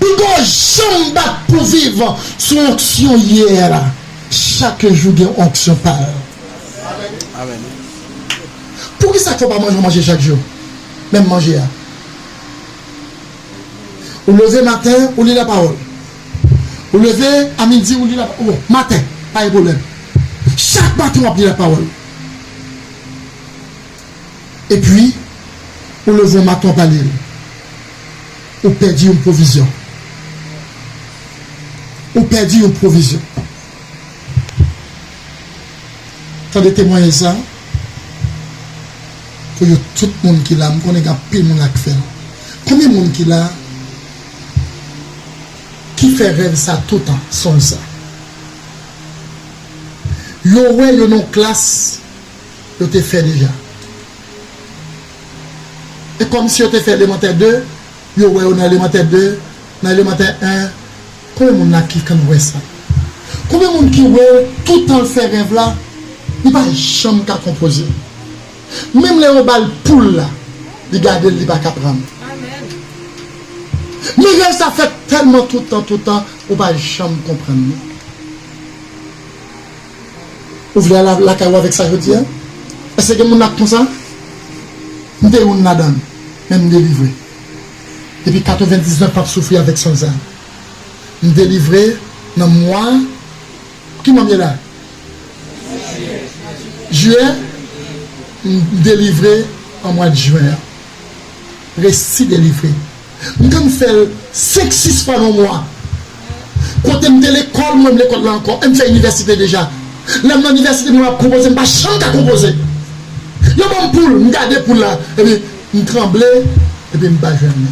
Piga w janm bat pou viv sou onksyon yè la. Chak jou gen onksyon pa l. Amèn. Poukisa fò w pa manje, manje chak jou? Menm manje a. Ou leve maten, ou li lapawòl. Ou leve a midi, ou li lapawòl. Bon, maten, pa gen pwoblèm. Chak maten, w ap li lapawòl. Epi, ou leve yon maten, w pa li l. Ou pèdi yon pwovizyon. Ou pèdi yon pwovizyon. Tande temwayaj sa. Pou yo tout moun ki la, m konnen gen anpil moun la k fè l. Konbyen moun ki la ki fè rèv sa toutan, sonj sa? Yo wè yo nan yon klas, yo te fè deja. E kòmsi yo te fè elemantè de, yo wè yo nan elemantè de, nan elemantè en. Konbyen moun la ki konn wè sa? Konbyen moun ki wè l toutan l fè rèv la, li pa janm ka konpoze? Menm lè yo ba l poul la, li gade l, li pa ka pran l. Men rèv sa fèt tèlman toutan, toutan, ou pa janm konprann li. Ou vle al lakay ou avèk sa jodi a? Èske gen moun la k konsa? M te youn ladan l, men m delivre. Depi katrevendiznèf m ap soufri avèk sonj sa. M delivre nan mwa, ki mwa m ye la? Jiyè, m delivre an mwa de jen an. Resi delivre. M konn fè l senk, sis fwa nan mwa. Kote m te lekòl, m renmen lekòl la ankò. E m fè inivèsite deja. Lè m nan inivèsite, m ap konpoze, m pa janm ka konpoze. Yo ban m poul, m gade poul la, epi m tranble, epi m pa jwenn li.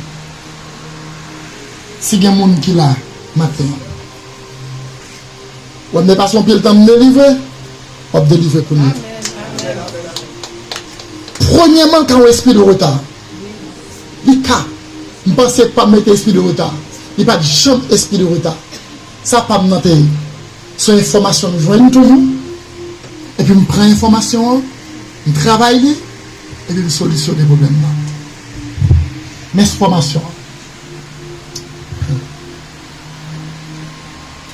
Si gen moun ki la, maten an. W ap pase yon pil tan m delivre, w ap delivre kounye a. Premyèman, l ka yon espri de reta. Li ka. M panse pa m mete espri de reta. Li pa t janm espri de reta. Sa pa m nan te ye. Se yon enfòmasyon m jwenn toujou, epi m pran enfòmasyon an, m travay li, epi m solisyone pwoblèm nan. Men enfòmasyon an.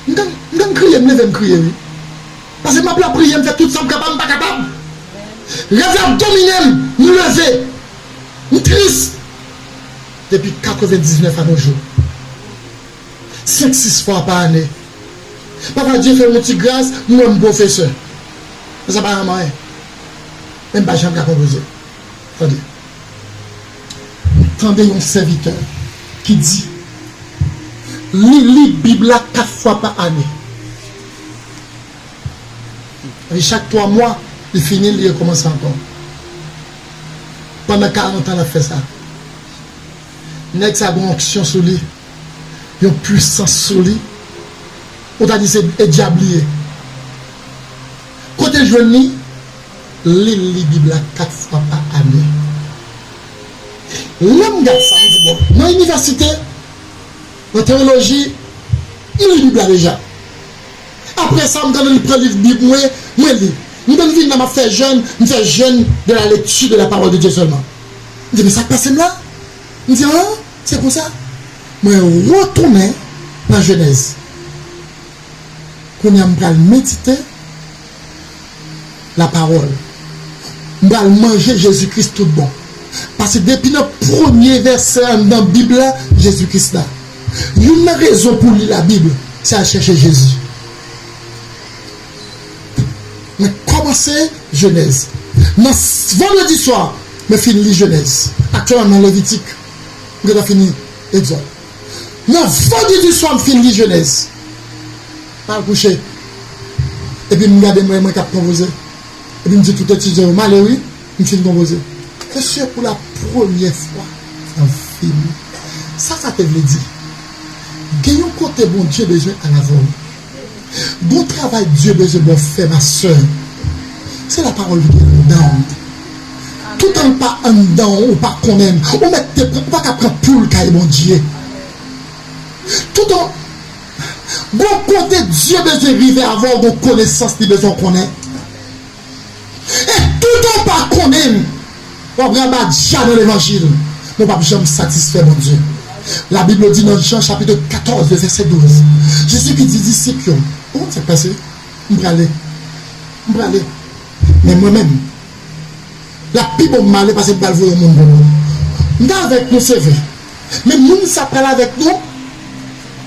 M konn, m konn kriye, m leve m kriye, wi. Paske m ap lapriyè, m fè tout sa m kapab, m pa kapab. Rèv la domine m, m leve. M tris. Depi katrevendiznèf a nos jours. Senk, sis fwa pa ane. Papa Dye fè m yon ti gras, m wè m pwofesè. Men sa pa janm anyen. Men m pa janm ka konpoze. Tande. M tande yon sèvitè ki di, li li Bib la kat fwa pa ane. Epi chak twa mwa, li fini l, li rekòmanse ankò. Pandan karant an, l ap fè sa. Nèg sa gen yon onksyon sou li, yon pwisans sou li. Ou ta di se e dyab li ye. Kote l jwenn li? Li li Bib la kat fwa pa ane. Lè m gad sa, m di, bon, nan inivèsite, nan teyoloji, m li Bib la deja. Apre sa, m tande li pran liv Bib mwen, mwen li. M konn vin la, m ap fè jèn, m fè jèn de la lecture de la parole de Dieu seulement. M di, men sa k pase m la? M di, an, se konsa. Mwen retounen nan Jenèz. Kounye a, m pral medite lapawòl. M pral manje Jezi Kris tout bon. Paske depi nan premye vèsè anndan Bib la, Jezi Kris la. Youn nan rezon pou w li Labib, se al chèche Jezi. Mwen kòmanse Jenèz. Nan s-, vandredi swa, mwen fin li Jenèz. Aktyèlman, nan Levitik, m gentan fini Egzòd. Nan vandredi swa, m fin li Jenèz. M al kouche. Epi m gade mwen, mwen k ap konpoze. Epi m di tout etidyan yo, m ale wi, m fin konpoze. Mesye, pou la premyè fwa nan vi m, sa sa te vle di? Gen yon kote Bondye bezwen al avè w. Gon travay Dye bezwen ba w fè, ma sè. Se lapawòl ki gen anndan w. Toutan l pa anndan w, ou pa konnen l. Ou mèt te pran, ou pa ka pran poul kay Bondye. Toutan, gon kote Dye bezwen rive avè w, gon konesans li bezwen w konnen. E toutan w pa konnen l, w ap rabat dja nan levanjil, men w p ap janm satisfè Bondye. Labib di nan Jan chapit katòz, vèsè douz, Jezi ki di disip yo, ou konn sa k pase? M prale. M prale. Men mwen menm, l ap pi bon m ale paske m pral voye yon moun pou nou. M t avèk nou, se vre. Men moun sa pral avèk nou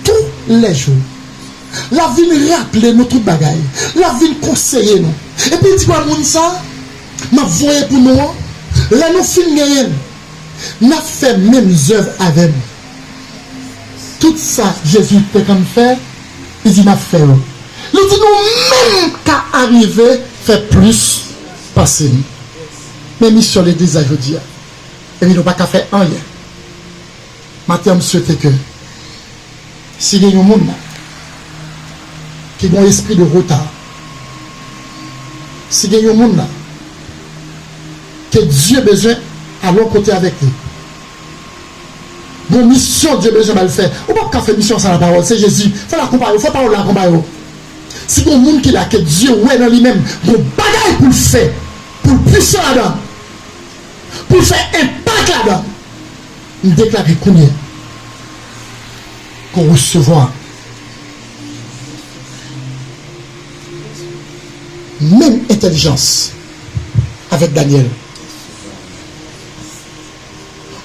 toulèjou. L ap vin raple nou tout bagay. L ap vin konseye nou. Epi l di pa moun sa, m ap voye pou nou an, lè nou fin genyen l, n ap fè menm zèv avè m. Tout sa Jezi te konn fè, li di n ap fè yo. Li di nou menm ka arive fè plis pase m. Men misyon legliz la jodi a. Epi nou pa ka fè anyen. Maten an, m swete ke si gen yon moun la ki gen yon espri de reta, si gen yon moun la ke Dye bezwen al yon kote avèk li, gon misyon Dye bezwen ba l fè, ou p ap ka fè misyon sa nan pawòl, se Jezi. Fè l akonpaye w, fè pawòl la akonpaye w. Si gon moun ki la ke Dye wè nan li menm gon bagay pou l fè, pou l pwisan ladan, pou l fè enpak ladan, m deklare kounye a ke w resevwa menm entèlijans avèk Danyèl.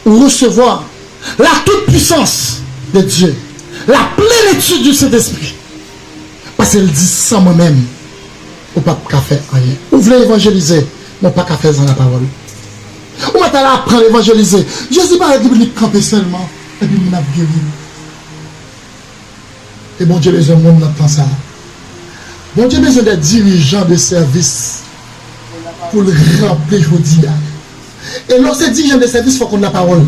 Ou resevwa la toute puissance de Dieu, la plénitude du Saint-Esprit. Paske l di, san mwen menm, ou p ap ka fè anyen. Ou vle evanjelize, men ou pa ka fè l san lapawòl. Ou mèt al aprann evanjelize. Jezi pa di li kanpe sèlman, epi moun ap geri. E Bondye bezwen moun nan tan sa a. Bondye bezwen de dirijan de sèvis pou l ranpli jodi a. E lè w se dirijan de sèvis, fò w konn lapawòl.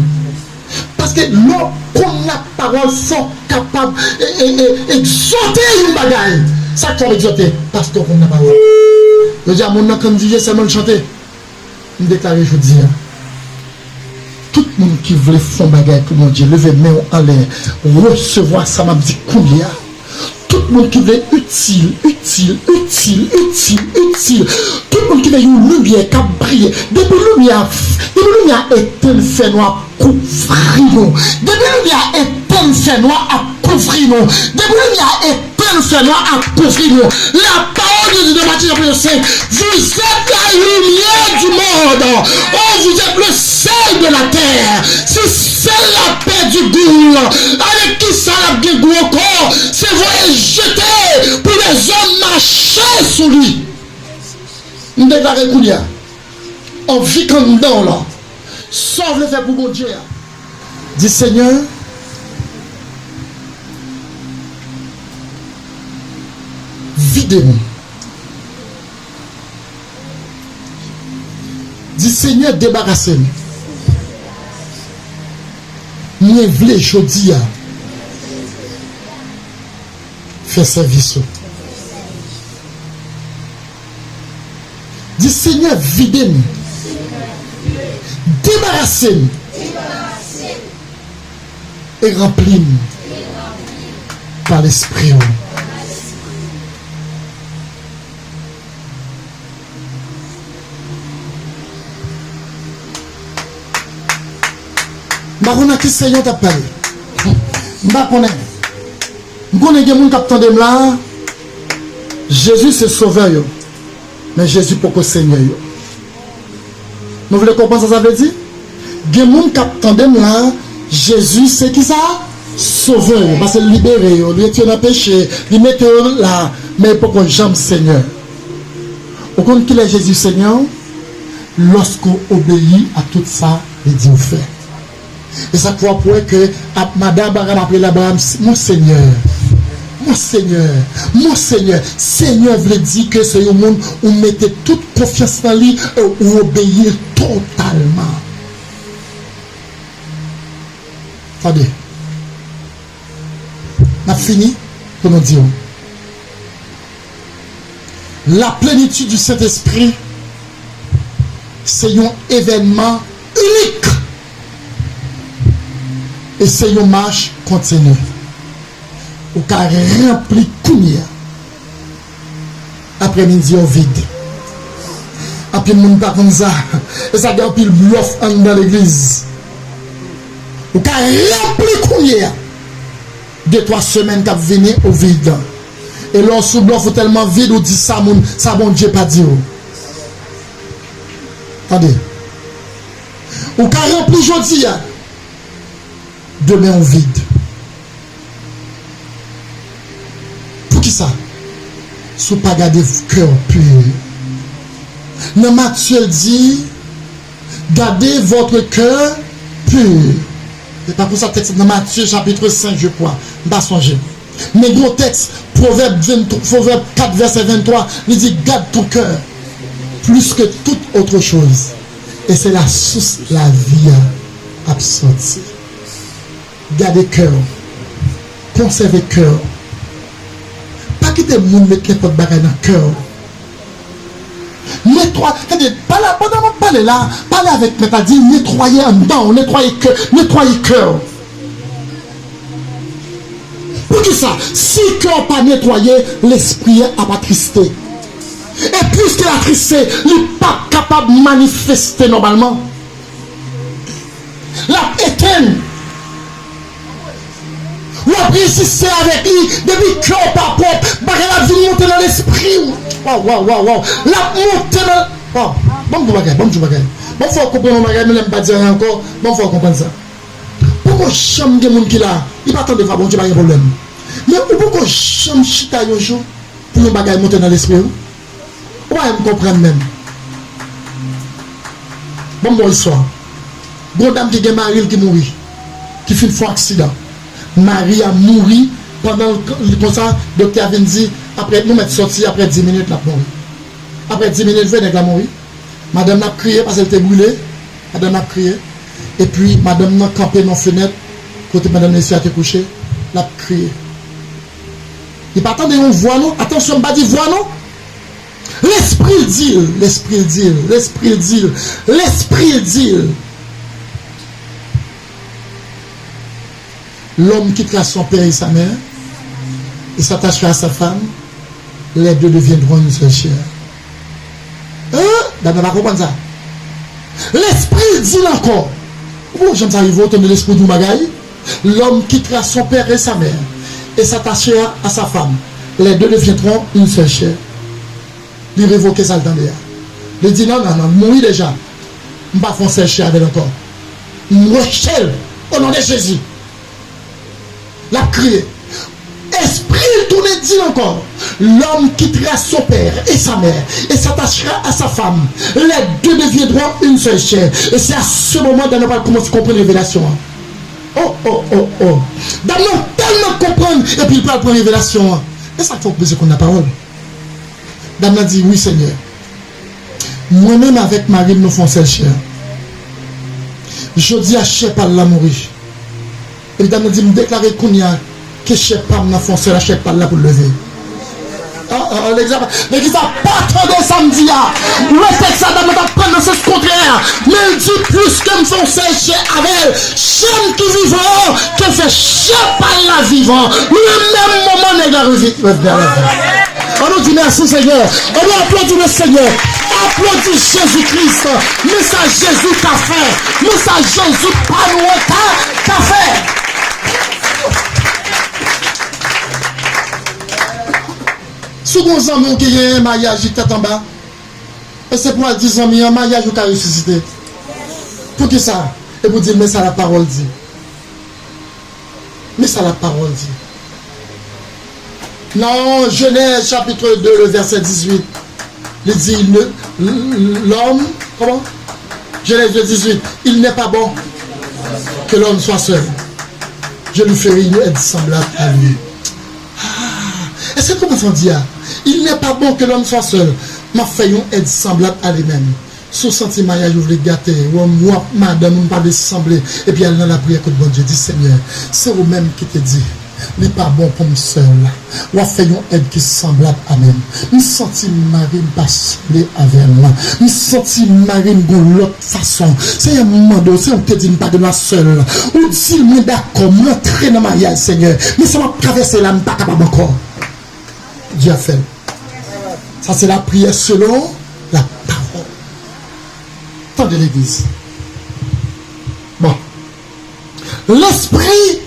Paske lè w konn lapawòl, fò w kapab e, e, e, egzòte yon bagay. Sa k fè w egzòte? Paske w konn lapawòl. Yo di a moun nan konn dirije, sèlman l chante. M deklare jodi a, tout moun ki vle fè yon bagay pou Bondye, leve men w anlè, resevwa sa m ap di kounye a. Tout Tout moun ki vle itil, itil, itil, itil, itil. Tout moun ki vle yon limyè k ap briye. Depi limyè a, depi limyè a etenn, fènwa ap kouvri nou. Depi limyè a etenn, fènwa ap kouvri nou. Depi limyè a etenn, fènwa ap kouvri nou. La parole de Dieu dans Matthieu chapitre cinq, vous êtes la lumière du monde. Oh, vous êtes le sel de la terre. Si sèl la pèdi gou l, avèk ki sa l ap gen gou ankò? Se voye jete pou lèzòm mache sou li. M deklare kounye a, anvi k anndan w la, sa w vle fè pou Bondye a, di, Senyè, vide m. Di, Senyè, debarase m. Mwen vle jodi a fè sèvis ou. Di, Senyè, vide m, debarase m e ranpli m pa Lespri w. M pa konn a ki Senyè w t ap pale. M pa konnen. M konnen gen moun k ap tande m la. Jezi se sovè yo, men Jezi poko Senyè yo. Nou vle konprann sa sa vle di? Gen moun k ap tande m la, Jezi se ki sa? Sovè yo, paske l libere yo, li retire yo nan peche, li mete yo la, men yo poko janm Senyè. Ou konn kilè Jezi Senyè w? Lòske w obeyi a tout sa li di w fè. E sa k fè w ap wè ke ap madan Abraram ap rele Abraram, mon Senyè, mon Senyè, mon Senyè. Senyè vle di ke se yon moun ou mete tout konfyans nan li, e ou obeyi l totalman. Tande. N ap fini pou nou di w. La plénitude du Saint-Esprit se yon evènman inik e se yon mach kontini. Ou ka ranpli kounye a. Aprè midi a w vid. Anpil moun pa konn sa. E sa gen anpil blòf anndan legliz. Ou ka ranpli kounye a. De twa semèn k ap vini, ou vid. E lè w sou blòf, ou tèlman vid, ou di sa moun, sa Bondye pa di w. Tande. Ou ka ranpli jodi a. Demen ou vid. Poukisa? Si w pa gade kè w pur. Nan Matye, l di, gardez votre cœur pur. E pa konsa tèks nan Matye chapitre cinq, je crois. M pa sonje. Men gwo tèks, Pwovèb venntwa, Pwovèb kat, vèsè venntwa, li di, garde ton cœur plus que toute autre chose. E se la sous lavi a ap sòti. Gade kè w. Konsève kè w. Pa kite moun met nenpòt bagay nan kè w. Netwa-, tande, pale, pandan m ap pale la, pale avèk mèt la, di netwaye anndan w, netwaye kè, netwaye kè w. Poukisa? Si kè w pa netwaye, lespri a ap atriste. E piske l atriste, li p ap kapab manifeste nòmalman. L ap etenn. W ap reziste avèk li. Depi kè w pa pwòp, bagay la ap vin monte nan lespri w. Waw, waw, waw, waw. L ap monte nan, waw. Ban m di w bagay, ban m di w bagay. Ban m fè w konprann yon bagay, men lè m pa di anyen ankò, ban m fè w konprann sa. Poko janm gen moun ki la, li pa tande vwa Bondye, pa gen pwoblèm. Men ou poko janm chita yon jou pou yon bagay monte nan lespri w? Ou pa janm konprann menm. Ban m ba w istwa. Gon dam ki gen mari l ki mouri, ki fin fè yon aksidan. Mari a mouri pandan l, li konsa, doktè a vin di, apre, nou mèt sòti, apre dis minit, l ap mouri. Apre dis minit, vre, nèg la mouri. Madanm nan ap kriye paske l te brile. Madanm nan ap kriye. Epi, madanm nan kanpe nan fenèt, kote madanm mesye a te kouche, l ap kriye. Li pa tande yon vwa non. Atansyon, m pa di vwa non. Lespri l di l, lespri l di l, lespri l di l, lespri l di l. L'homme quittera son père et sa mère Il s'attachera à sa femme, les deux deviendront une seule chair. Hein? Dam nan pa konprann sa. Lespri l di l ankò. Ou janm sa rive w tande lespri w di yon bagay? L'homme quittera son père et sa mère et s'attachera à sa femme. Les deux deviendront une seule chair. Li revoke sa l tande a. Li di, non, non, non, l mouri deja. M pa fè yon sèl chè avè l ankò. M rejte l. O non de Jezi. L ap kriye. Espri l tounen di l ankò, l'homme quittera son père et sa mère et s'attachera à sa femme. Les deux deviendront une seule chair. Et c'est à ce moment que nou pral kòmanse konprann revelasyon an. Oh, oh, oh, oh. Dam nan tèlman konprann, epi l pral pran revelasyon an. E sa k fè w bezwen konn lapawòl. Dam nan di, wi, Senyè. Mwen menm avèk mari m, nou fè yon sèl chè. Jodi a, chè pa l la mouri. Epi dam nan di, m deklare kounye a ke chè pa m nan fè yon sèl a chè pa l la pou l leve. Ah, ah, ah, nèg sa pa, nèg sa pa tande sa m di a. Ou wè tèks sa, dam nan t ap pran nan sans kontrè. Men l di, plis ke m fè yon sèl chè avè l, chè m ki vivan an, ke fè chè pa l la vivan. Nan menm moman, nèg la revi-, revni a lavi. An nou di mèsi, Senyè. An nou aplodi le Senyè. Aplodi Jezi Kris. Men sa Jezi ka fè. Men sa Jezi pa nou an ka, ka fè. Si w gen yon zanmi w ki gen maryaj li tèt anba, e se pou w al di zanmi an, maryaj ou ka resisite. Poukisa? E pou di l, men sa lapawòl di. Men sa lapawòl di. Nan Genèse chapitre deux, le verset dix-huit, li di, il ne, l'homme, comment? Genèse deux dix-huit, il n'est pas bon que l'homme soit seul. Je lui ferai une aide semblable à lui. Ah, èske w konprann sa w di a? Il n'est pas bon que l'homme soit seul. M ap fè yon èd sanblab a li menm. Si w santi maryaj ou vle gate, ou w ap madanm ou pa vle sanble, epi al nan lapriyè kot Bondye, di, Senyè, se ou menm ki te di, li pa bon pou m sèl. W ap fè yon èd ki sanblab a mwen. M santi mari m pa sanble avè m. M santi mari m gon lòt fason. Senyè, m mande w, se ou ki te di m pa gen dwa sèl. Ou di m mwen dakò, m rantre nan maryaj, Senyè. Men sa m ap travèse la, m pa kapab ankò. Dye ap fè l. Sa se lapriyè selon lapawòl. Tande legliz. Bon. Lespri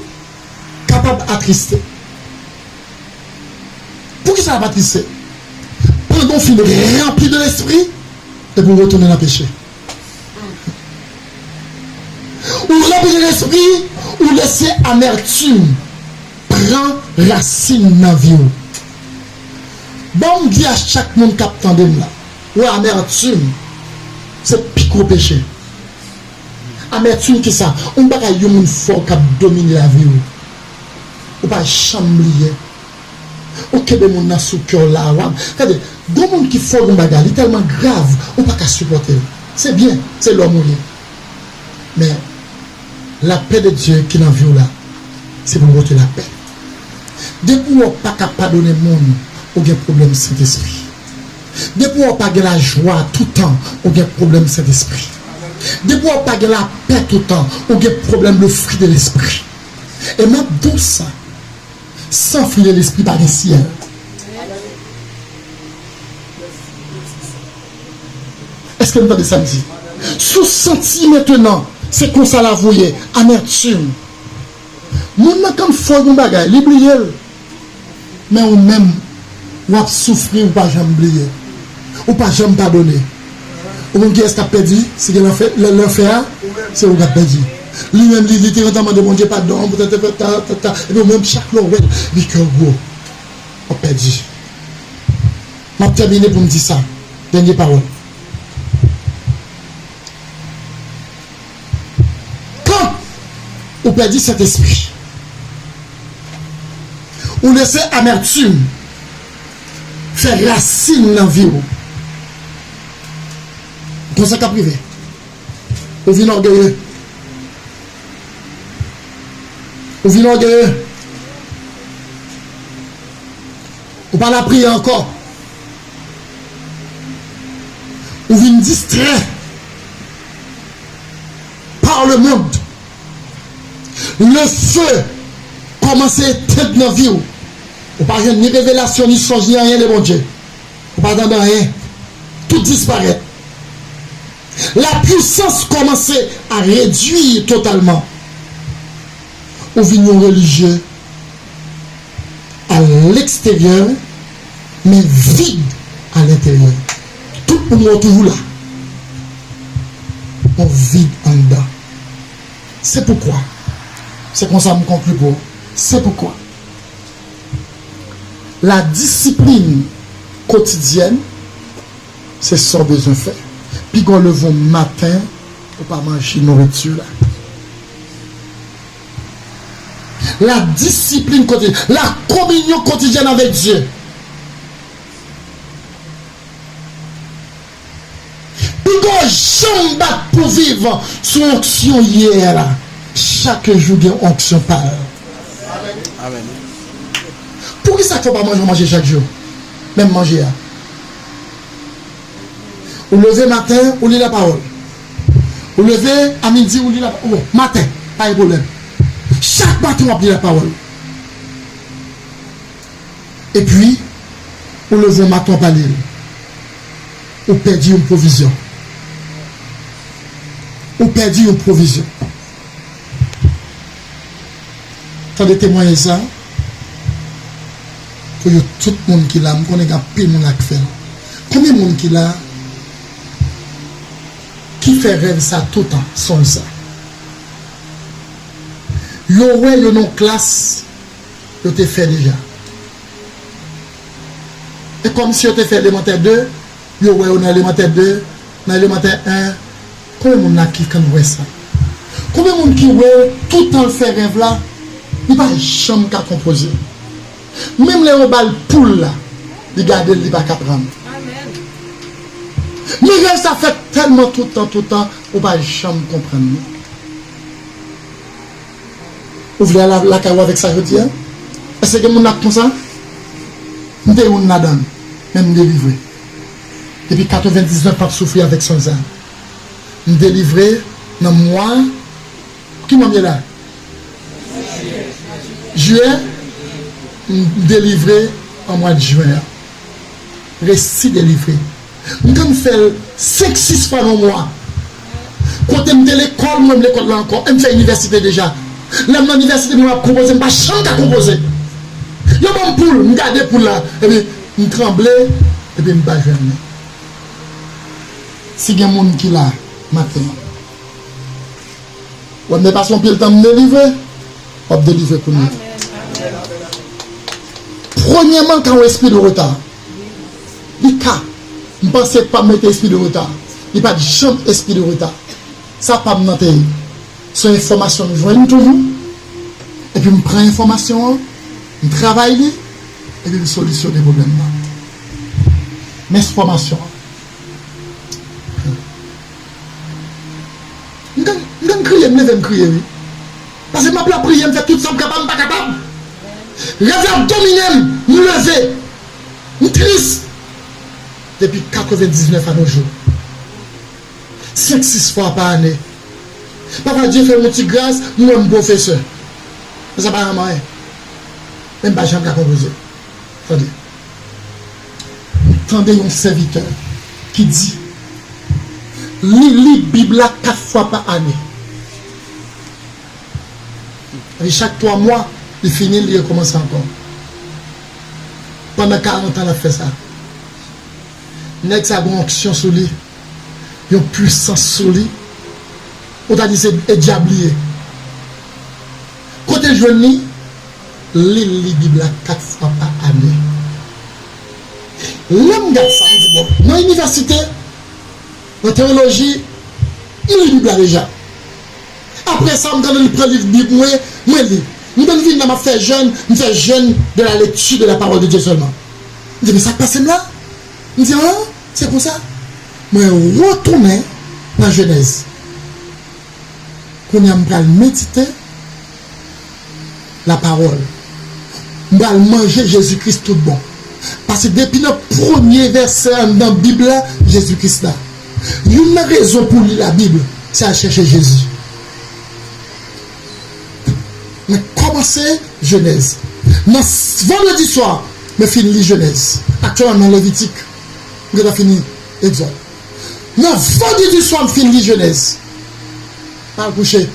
kapab atriste. Poukisa l ap atriste? Pandan w fin ranpli de lespri, epi w retounen nan peche. Ou ranpli de lespri, ou lese amètim pran rasin nan vi w. Ban m di a chak moun k ap tande m la, ou wè amètim, se pi gwo peche. Amètim ki sa? Yon bagay yon moun fè w k ap domine lavi w. Ou pa janm bliye. Ou kenbe moun nan sou kè w la, w ap, gade, gon moun ki fè w yon bagay, li tèlman grav, ou pa ka sipòte l. Se byen, se lòm ou ye. Men, lapè de Dye ki nan vi w la, se pou l pote lapè. Depi w pa ka padone moun, ou gen pwoblèm Sentespri. Depi w pa gen lajwa toutan, ou gen pwoblèm Sentespri. Depi w pa gen lapè toutan, ou gen pwoblèm le fruit de l'esprit. E m ap di w sa, san fruit de l'esprit pa gen syèl. Èske nou tande sa m di? Si w santi mentnan, se konsa lavi w ye, amètim. Moun nan konn fè w yon bagay, li bliye l. Men ou menm, w ap soufri, ou pa janm bliye. Ou pa janm padone. Ou konn kiyès k ap pèdi? Si gen lanfè, lan-, lanfè a, se ou k ap pèdi. Li menm, li, li te gentan mande Bondye padon pou tèt, tèt, tèt, tèt, epi ou menm, chak lè w wè l, li kè w gwo. W ap pèdi. M ap tèmine pou m di sa. Dènye pawòl. Kan ou pèdi Sentespri, ou lese amètim fè rasin nan vi w, konsa k ap rive. Ou vin ògeye. Ou vin ògeye. Ou pa lapriyè ankò. Ou vin distrè par le monde. Le feu kòmanse etenn nan vi w. Ou pa jwenn ni revelasyon, ni sonj, ni anyen de Bondye. Ou pa tande anyen. Tout disparèt. La puissance kòmanse a redui totalman. Ou vin yon relijye à l'extérieur, men vid à l'intérieur. Tout pou mwen toujou la. On vid anndan. Se poukwa, se konsa m konkli pou ou. Se poukwa la disiplin kotidyèn, se sa w bezwen fè. Piga w leve w maten, ou pa manje nouriti la. La disiplin kotidyèn, la kominyon kotidyèn avèk Dye. Piga w janm bat pou viv sou onksyon yè a la. Chak jou gen onksyon pa l. Amèn. Poukisa fò w pa manje, w manje chak jou? Menm manje a. Ou leve maten, ou li lapawòl. Ou leve a midi, ou li lapawòl. Maten, pa gen pwoblèm. Chak maten, w ap li lapawòl. Epi, ou leve yon maten, w ap li l. Ou pèdi yon pwovizyon. Ou pèdi yon pwovizyon. Tande temwayaj sa. Pou yo tout moun ki la, m konnen gen anpil moun la k fè l. Konbyen moun ki la ki fè rèv sa toutan, sonj sa? Yo wè yo nan klas, yo te fè deja. E kòmsi yo te fè elemantè de, yo wè yo nan elemantè de, nan elemantè en. Konbyen moun la ki konn wè sa? Konbyen moun ki wè toutan l fè rèv la, li pa janm ka konpoze? Menm lè yo ba l poul la, li gade l, li pa ka pran l. Men rèv sa fèt tèlman toutan, toutan, ou pa janm konprann li. Ou vle al lakay ou avèk sa jodi a? Èske gen moun la k konsa? M te youn ladan l, men m delivre. Depi katrevendiznèf m ap soufri avèk sonj sa. M delivre nan mwa, ki mwa m ye la? Jiyè, m delivre an mwa jen an. Resi delivre. M konn fè l senk, sis fwa nan mwa. Kote m te lekòl, m renmen lekòl la ankò. E m fè inivèsite deja. Lè m nan inivèsite, m ap konpoze, m pa janm ka konpoze. Yo ban m poul, m gade poul la, epi m tranble, epi m pa jwenn li. Si gen moun ki la, maten an. Wè, m te pase yon pil tan m delivre, w ap delivre kounye a. Premyèman, ka yon espri de reta. Li ka. M panse pa m mete espri de reta. Li pa t janm espri de reta. Sa pa m nan te ye. Se yon enfòmasyon m jwenn toujou. Epi m pran enfòmasyon an, m travay li, epi m solisyone pwoblèm nan. Men enfòmasyon an. M konn, m konn kriye, m leve m kriye, wi. Paske m ap lapriyè, m fè tout sa m kapab, m pa kapab. Rèv la ap domine m, m leve. M tris. Depi katrevendiznèf a nos jours. Senk, sis fwa pa ane. Papa Dye fè m yon ti gras, m wè m pwofesè. Men sa pa janm anyen. Men m pa janm ka konpoze. Tande. M tande yon sèvitè ki di, li li Bib la kat fwa pa ane. Li chak twa mwa, li fini l, li rekòmanse ankò. Pandan karant an, l ap fè sa. Nèg sa gen yon onksyon sou li, yon pwisans sou li. Ou ta di se e dyab li ye. Kote l jwenn li? Li li Bib la kat fwa pa ane. Lè m gad sa, m di, bon, nan inivèsite, nan teyoloji, m li Bib la deja. Apre sa, m konn li pran liv Bib mwen, mwen li. M konn vin la, m ap fè jèn, m fè jèn de la lecture de la parole de Dieu seulement. M di, men sa k pase m la? M di, an, se konsa. Mwen retounen nan Jenèz. Kounye a, m pral medite lapawòl. M pral manje Jezi Kris tout bon. Paske depi nan premye vèsè anndan Bib la, Jezi Kris la. Youn nan rezon pou w li Labib, se al chèche Jezi. Mwen kòmanse Jenèz. Nan s-, vandredi swa, mwen fin li Jenèz. Aktyèlman, m nan Levitik. M gentan fini Egzòd. Nan vandredi swa, m fin li Jenèz. M al kouche.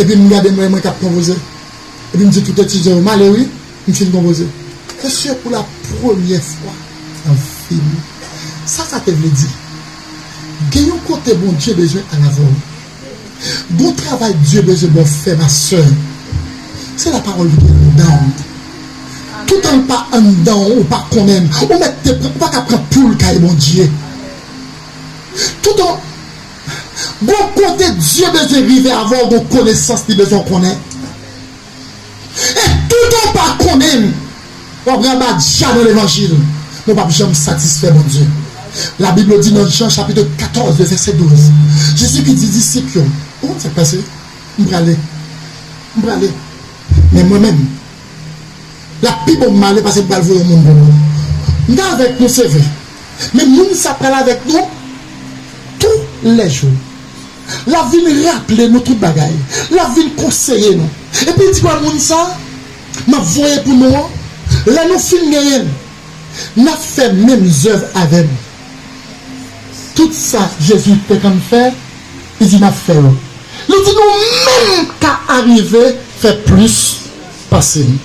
Epi m gade mwen, mwen k ap konpoze. Epi m di tout etidyan yo, m ale wi, m fin konpoze. Mesye, pou la premyè fwa nan vi m, sa sa te vle di? Gen yon kote Bondye bezwen al avè w. Gon travay Dye bezwen ba w fè, ma sè. Se lapawòl ki gen anndan w. Toutan l pa anndan w, ou pa konnen l. Ou mèt te pran, ou pa ka pran poul kay Bondye. Toutan, gon kote Dye bezwen rive avè w, gon konesans li bezwen w konnen. E toutan w pa konnen l, w ap rabat dja nan levanjil, men w p ap janm satisfè Bondye. Labib di nan Jan chapit katòz, vèsè douz, Jezi ki di disip yo, ou konn sa k pase? M prale. M prale. Men mwen menm, l ap pi bon m ale pase m pral voye yon moun pou nou. M ta avèk nou, se vre. Men moun sa pral avèk nou toulèjou. L ap vin raple nou tout bagay. L ap vin konseye nou. Epi l di, "Wè moun sa, m ap voye pou nou an, lè nou fin genyen l, n ap fè menm zèv avè m." Tout sa Jezi te konn fè, li di, "N ap fè yo." Li di, "Nou menm ka arive fè plis pase m."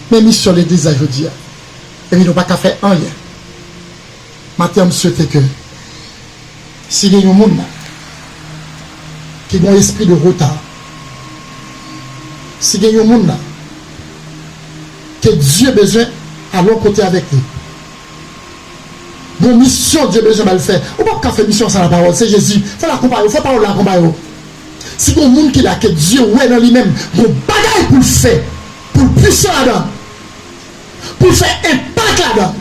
Men misyon legliz la jodi a. Epi nou pa ka fè anyen. Maten an, m swete ke si gen yon moun la ki gen yon espri de reta, si gen yon moun la ke Dye bezwen ale yon kote avèk li, gon misyon Dye bezwen ba l fè, ou p ap ka fè misyon sa nan pawòl, se Jezi. Fò l akonpaye w, fò pawòl la akonpaye w. Si gon moun ki la ke Dye wè nan li menm gon bagay pou l fè, pou l pwisan ladan, pou l fè enpak ladan,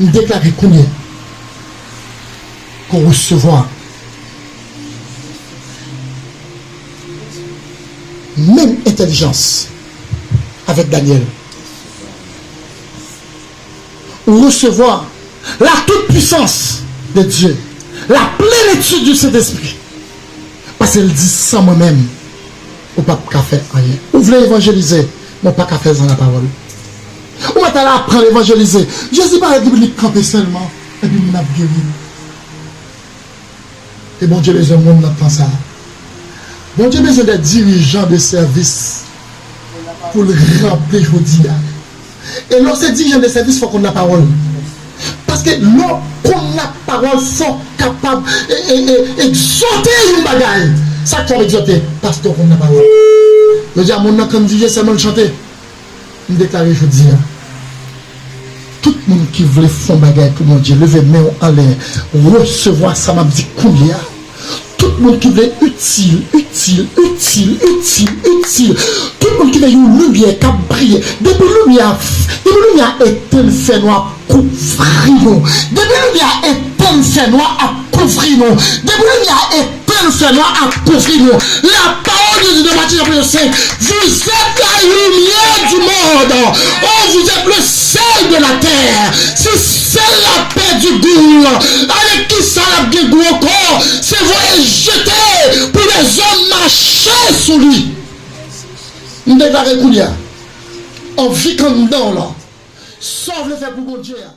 m deklare kounye a ke w resevwa menm entèlijans avèk Danyèl. Ou resevwa la toute puissance de Dieu, la plénitude du Saint-Esprit. Paske l di, "San mwen menm, ou p ap ka fè anyen." Ou vle evanjelize, men w pa ka fè l san lapawòl. Ou mèt al aprann evanjelize. Jezi parèt, li kanpe sèlman, epi moun ap geri. E Bondye bezwen moun nan tan sa a. Bondye bezwen de dirijan de sèvis pou l ranpli jodi a. E lè w se dirijan de sèvis, fò w konn lapawòl. Paske lè w konn lapawòl, fò w kapab e, e, e, egzòte yon bagay. Sa k fè w egzòte? Paske w konn lapawòl. Jodi a, moun nan konn dirije sèlman l chante. M deklare jodi a, tout moun ki vle fè yon bagay pou Bondye, leve men w anlè, resevwa sa m ap di kounye a. Tout moun ki vle itil, itil, itil, itil, itil. Tout moun ki vle yon limyè k ap briye. Depi limyè a, depi limyè a etenn, fènwa ap kouvri nou. Depi limyè a etenn, fènwa ap kouvri nou. Depi limyè a etenn, fènwa ap kouvri nou. La parole de Dieu dans Matthieu chapitre cinq, vous êtes la lumière du monde. Oh, vous êtes le sel de la terre. Si sèl la pèdi gou l, avèk kisa l ap gen gou ankò? Se voye jete pou lèzòm mache sou li. M deklare kounye a, anvi k anndan w la, sa w vle fè pou Bondye a,